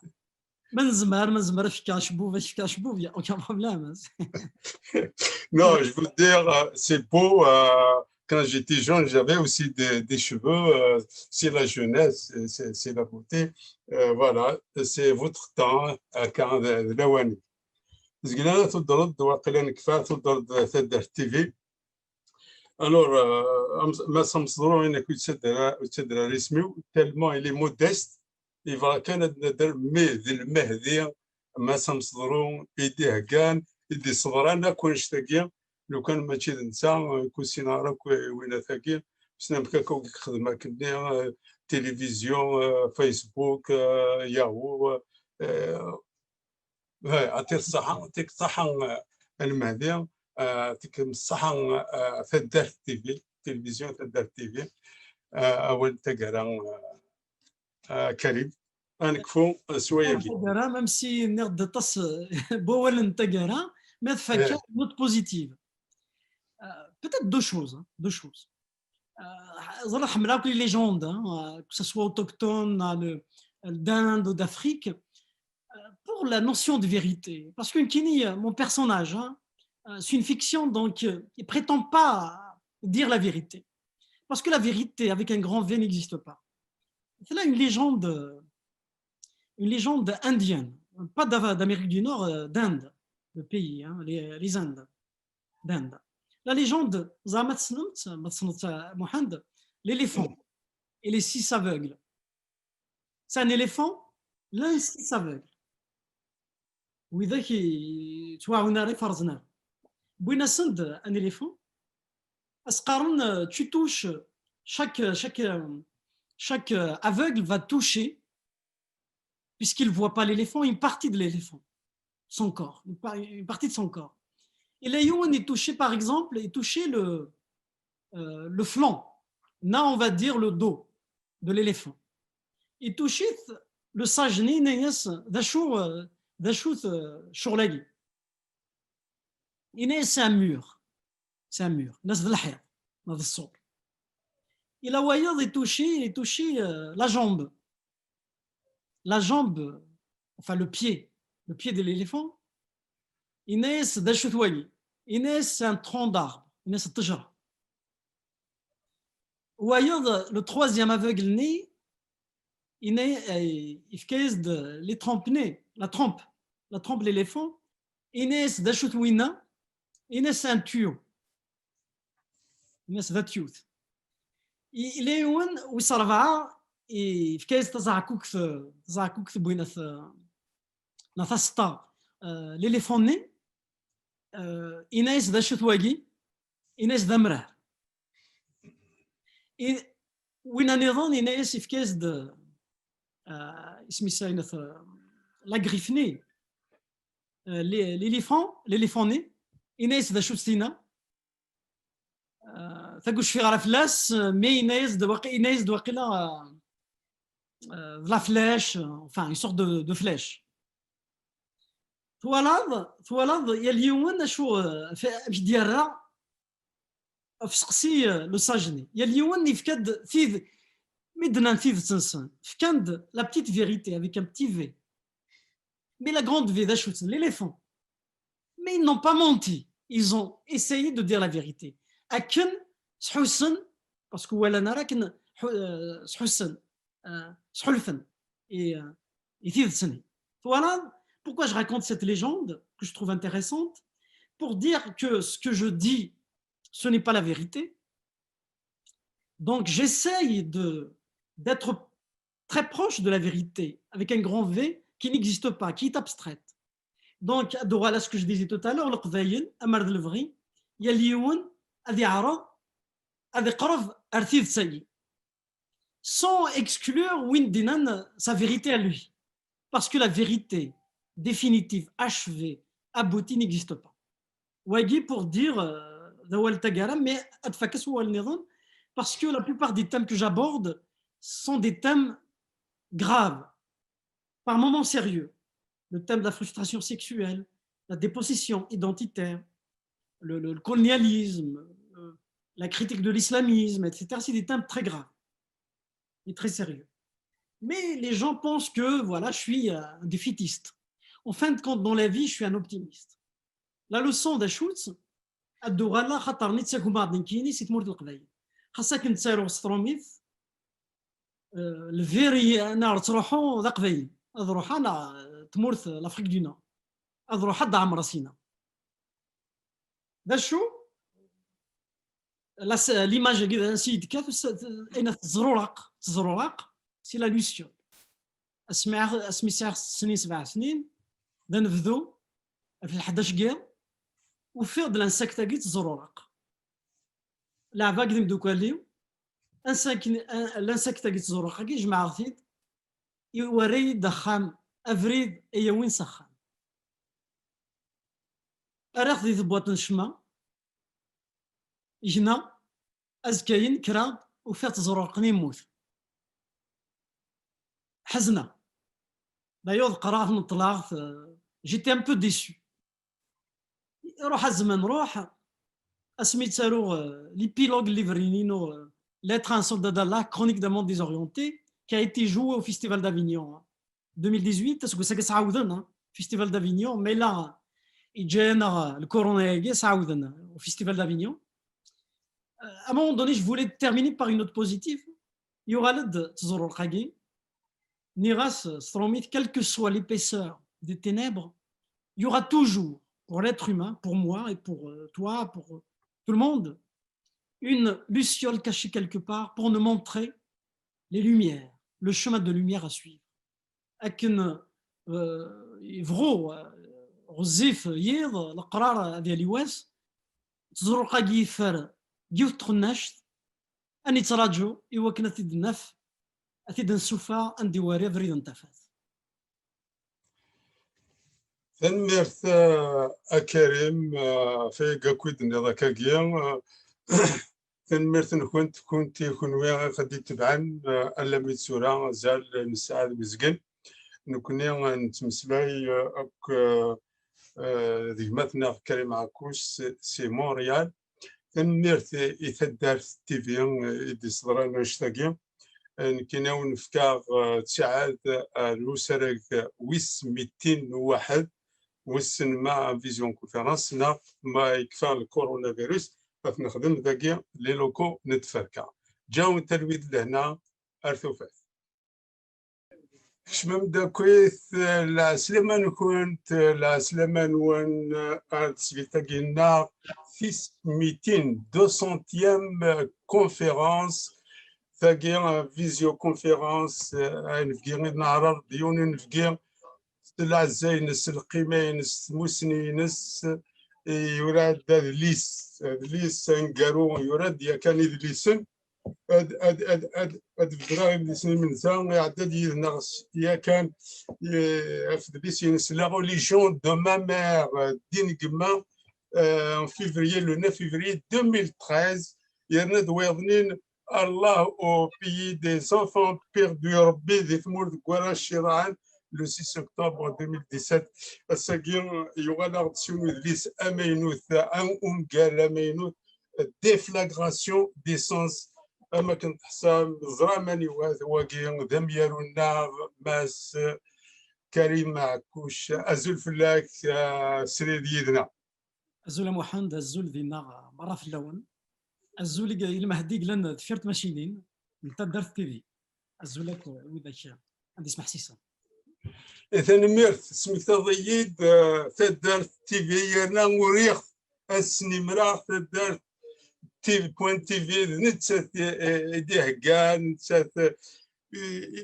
Ma nezmer, ma nezmer ad fkeɣ acebbub, ad fkeɣ acebbub, il y a aucun problème. Non, je veux dire, euh, c'est beau, euh, quand j'étais jeune, j'avais aussi des, des cheveux, euh, c'est la jeunesse, c'est la beauté. Euh, voilà, c'est votre temps, euh, quand, euh, lawan-ik. Zeglan, ad tuddreḍ, waqila nekfa, tuddreḍ Taddart T V. Alors, euh, Mass Amseḍru, inek ur yettadder ara isem-iw, tellement il est modeste, yebɣa kan ad nader, mais d lmehdi, Mass Amseḍru, i d-iheggan, i d-iṣebran akk annect-agi, lukan mačči d netta, ur k-ussineɣ ara akk i winat-agi, wissen amek akka i yexdem akkenni, euh, télévision, euh, Facebook, euh, Yahoo, euh, Ɛṭi ṣṣaḥa, ɛṭik ṣṣaḥa a Lmehdi, ɛṭik ṣṣaḥa a Taddart T V, télévision Taddart T V, awal n taggara a Karim. Ad nekfu s wayagi. Taggara, même si nniɣ-d aṭas n wawalen n taggara, mais tfakka une note positive. Euh, peut-être deux choses, hein, deux choses. Euh, ẓriɣ ḥemmleɣ akk les légendes, hein, euh, que ce soit autochtones, euh, le, d'Inde ou d'Afrique, euh, pour la notion de vérité. Parce que Kini, euh, mon personnage, hein, euh, c'est une fiction, donc euh, il prétend pas dire la vérité. Parce que la vérité avec un grand V n'existe pas. C'est là une légende, euh, une légende indienne, pas d'Amérique du Nord, euh, d'Inde, le pays, hein, les, les Indes. Danda. La légende, l'éléphant et les six aveugles. C'est un éléphant, l'un six aveugles. Widak yettwaɛawen ara iferẓen ara. Wwin-asen-d un éléphant. As-qqaren, tu touches, chaque, chaque, chaque aveugle va toucher puisqu'il ne voit pas l'éléphant, une partie de l'éléphant, son corps, une, une, partie de son corps. Et Léon est touché, par exemple, est touché le, euh, le flanc, là on va dire le dos de l'éléphant. Il touche le sage, il est un mur, c'est un mur, il a touché, il touche euh, la jambe. La jambe, enfin le pied, le pied de l'éléphant, il est un tronc d'arbre, il est. Wayeḍ, le troisième aveugle-nni, yefka-yas-d les trompes-nni, la trompe, la trompe l'éléphant, yenna-yas d acu-t winna, yenna-yas un tuyau. Yenna-yas d atyut. Yella yiwen wis rebɛa, yefka-yas taẓerkukt, taẓerkukt n winna, neɣ taseṭṭa, l'éléphant-nni, yenna-yas d acu-t wagi, yenna-yas d amrar. Winna niḍen yenna-yas, yefka-yas-d, isem-is, la griffe-nni, l'éléphant, l'éléphant-nni, yenna-yas d acu-tt tinna. Tagu cfiɣ ara fell-as, mais yenna-yas-d waqila, yenna-yas-d waqila, la flèche, enfin, une sorte de, de flèche. Twalaḍ, twalaḍ yal yiwen acu, amek d-yerra ɣef useqsi, le sage-nni. Yal yiwen yefka-d tid, mi d-nnan tidet-nsen, fkan-d la petite vérité avec un petit V. Mais la grande V, d acu-tt, l'éléphant. Mais ils n'ont pas menti. Ils ont essayé de dire la vérité. Akken sḥussen, parce que walan ara akken sḥussen, sḥulfen i, i tidet-nni. Voilà pourquoi je raconte cette légende que je trouve intéressante, pour dire que ce que je dis, ce n'est pas la vérité. Donc j'essaye de d'être très proche de la vérité, avec un grand V qui n'existe pas, qui est abstraite. Donc, ad d-uɣaleɣ à ce que je disais tout à l'heure, Leqbayel, amar d lebɣi, yal yiwen ad yeɛreḍ ad iqreb ar tidet-agi, sans exclure win d-yennan sa vérité à lui. Parce que la vérité définitive, achevée, aboutie n'existe pas. Wagi pour dire, d awal n taggara, mais ad fakkeɣ s wawal niḍen, parce que la plupart des thèmes que j'aborde sont des thèmes graves, par moments sérieux. Le thème de la frustration sexuelle, la dépossession identitaire, le, le colonialisme, la critique de l'islamisme, et cetera. C'est des thèmes très graves et très sérieux. Mais les gens pensent que, voilà, je suis un défaitiste. En fin de compte, dans la vie, je suis un optimiste. La leçon d acu-tt, ad d-uɣaleɣ xaṭer nettagem-aɣ-d nekkini si tmurt n Leqbayel. Xas akken ttaruɣ s trumit, lbir neɣ ad ttruḥu d aqbayli, ad ruḥeɣ neɣ tmurt l'Afrique du Nord, ad ruḥeɣ ad ɛemreɣ sina. D acu? L'image-agi d ansi d-tekkat, ayen teẓruraq, teẓruraq, c'est la luciole. Asmi sɛiɣ snin, sebɛa snin, d anebdu, ɣef lḥdac n yiḍ, ufiɣ-d l'insecte-agi teẓruraq. Leɛba deg d imeddukal-iw, l'insecte-agi teẓruraq-agi, jemɛeɣ-t-id, iwerra-yi-d axxam, abrid ay yawin s axxam. Rriɣ-t di tebwaṭ n ccma, gneɣ, azekka-yin kkreɣ-d, ufiɣ-t ẓrureq-nni yemmut. Ḥezneɣ. D'ailleurs qqreɣ-t, neṭṭleɣ-t, j'étais un peu déçu. Ruḥ a zzman ruḥ, asmi ttaruɣ l'épilogue n liber-inu, Lettre à un soldat d'Allah, Chronique d'un monde désorienté, qui a été joué au Festival d'Avignon. Deux mille dix-huit, aseggas-agi tt-ɛawden, Festival d'Avignon, mais là, yeǧǧa-yaɣ le corona-agi, tt-ɛawden au Festival d'Avignon. À un moment donné, je voulais terminer par une note positive. Yuɣal-d teẓrurq-agi, nniɣ-as s trumit, quelle que soit l'épaisseur des ténèbres, il y aura toujours, pour l'être humain, pour moi et pour toi, pour tout le monde, une luciole cachée quelque part pour nous montrer les lumières, le chemin de lumière à suivre. Akken yebɣu ɣezzif yiḍ, leqrar ad yali wass, ttẓurruq-agi yeffer yiwet txennact, ad nettraǧu i wakken ad t-id-naf, ad t-id-nessufeɣ anda iwerri abrid n tafat. Tanemmirt a Karim ɣef wayagi akk i d-tenniḍ akkagi. Tanemmirt-nkent, kunti, kunwi i ɣ-d-itebɛen alammi d tura, azal n ssaɛa d uzgen. Nekni nettmeslay akk d gma-tneɣ Karim Ɛekkuc si Montréal. Tanemmirt i taddart T V i d-isseḍran annect-agi. Nekkini a wen-fkeɣ ttiɛad ar usarag wis mitin u waḥed, wissen ma en visioconférence neɣ ma yekfa le coronavirus, ad t-nexdem dagi les locaux n tferka. Ǧǧawen talwit n lehna ar tufat. Kecmem-d akkit, lɛeslama-nkent, lɛeslama-nwen ar teslit-agi-nneɣ, tis mitin, deux centième conférence, tagi, visioconférence, eh, anebgi i d-neɛreḍ, d yiwen unebgi s lɛezza-ines, s lqima-ines, s tmussni-ines, eh, yura-d adlis, adlis aneggaru, yura-d yakan idlisen, ad, ad, ad, ad, ad bedreɣ idlisen imenza, iɛedda-d yid-neɣ s-, yakan, eh, ɣef udlis-ines La religion de ma mère, eh, ddin n gma, eh, en février, le neuf février deux mille treize, yerna-d wayeḍnin Allah au pays des enfants perdus, Rebbi di tmurt deg warrac iḍaɛen, le six octobre deux mille dix-sept. Ass-agi yuɣal-aɣ-d s yiwen udlis amaynut, un-, ungal amaynut, Déflagration des sens. Am akken teḥsam, ẓram aniwa-t wagi, d amyaru-nneɣ, Mass Karim Ɛekkuc. Azul fell-ak, ah, srid yid-neɣ. Azul a Muḥend, azul dinna merra fell-awen. Azul i, i lmehdi yellan deffir tmacinin n Taddart T V. Azul akk widak ad ismeḥsisen. Eh, tanemmirt, tesmektaḍ-iyi-d, eh, Taddart T V, yerna uriɣ ad snimreɣ Taddart T V, point T V, d nettat i, i, i d-iheggan, nettat, eh, i, i,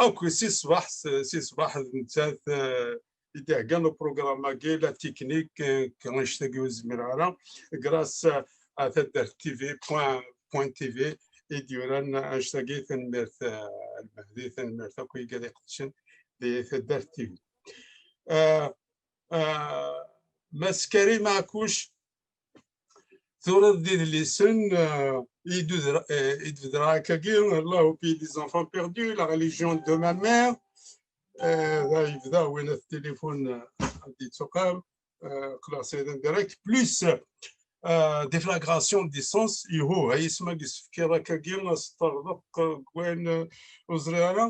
akk si ṣṣbeḥ, si ṣṣbeḥ d nettat, eh, i d-iheggan uprogram-agi, la technique, eh, annect-agi ur zmireɣ ara, grâce à, à Taddart T V, point, point T V, i d-yuran annect-agi, tanemmirt, eh, a Lmehdi, tanemmirt akk i wigad iqeddcen di Taddart T V. Eh, eh, Mass Karim Ɛekkuc, turaḍ-d idlisen, eh, i d-udra-, eh, i d-bedreɣ akkagi, Allah au pays des enfants perdus, la religion de ma mère. Eh, da yebda win at tilifun, eh, ad d-yettuqam, eh, qqleɣ srid en direct, plus, eh, déflagration des sens, ihuh, ay isem-agi s-tefkiḍ akkagi, a s-terḍeq, eh, deg wayen, eh, ur ẓriɣ ara.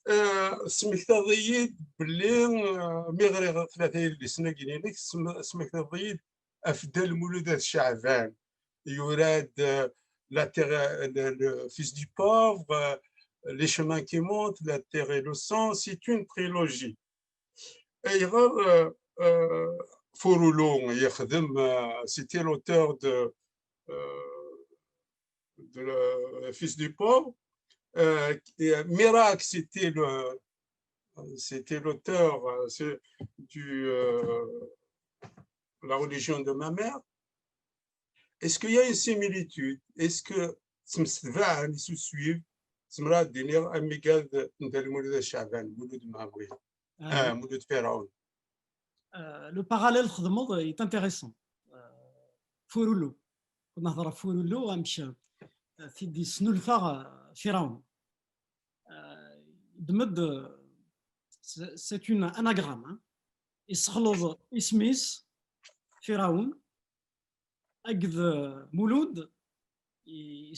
Eh, smektaḍ-iyi-d belli, eh, mi ɣriɣ tlata yidlisen-agi-inek, sm-, smektaḍ-iyi-d ɣef Dda Lmulud At Ceɛban. Yura-d, euh, la terre, le, le fils du pauvre, euh, les chemins qui montent, la terre et le sang, c'est une trilogie. Ayɣer, euh, euh, Furulu yexdem, euh, c'était l'auteur de, euh, de le fils du pauvre. Euh, et, euh, Miracle, c'était le, c'était l'auteur, euh, c'est du, euh, la religion de ma mère. Est-ce qu'il y a une similitude? Est-ce que ttemsedbaɛen, ils se suivent? Zemreɣ ad d-iniɣ amigad n Dda Lmulud At Ceɛban, Mulud Mɛemmri, ah, Mulud Ferɛun. Euh, le parallèle txedmeḍ est intéressant. Euh, Furulu. Nehḍer ɣef Furulu, amek, euh, t-id-yesnulfa, euh, Firaun. Euh, ddem-d, euh, c'est, c'est une anagramme, hein. Yessexleḍ isem-is, Firaun, akked, euh, Mulud, i-,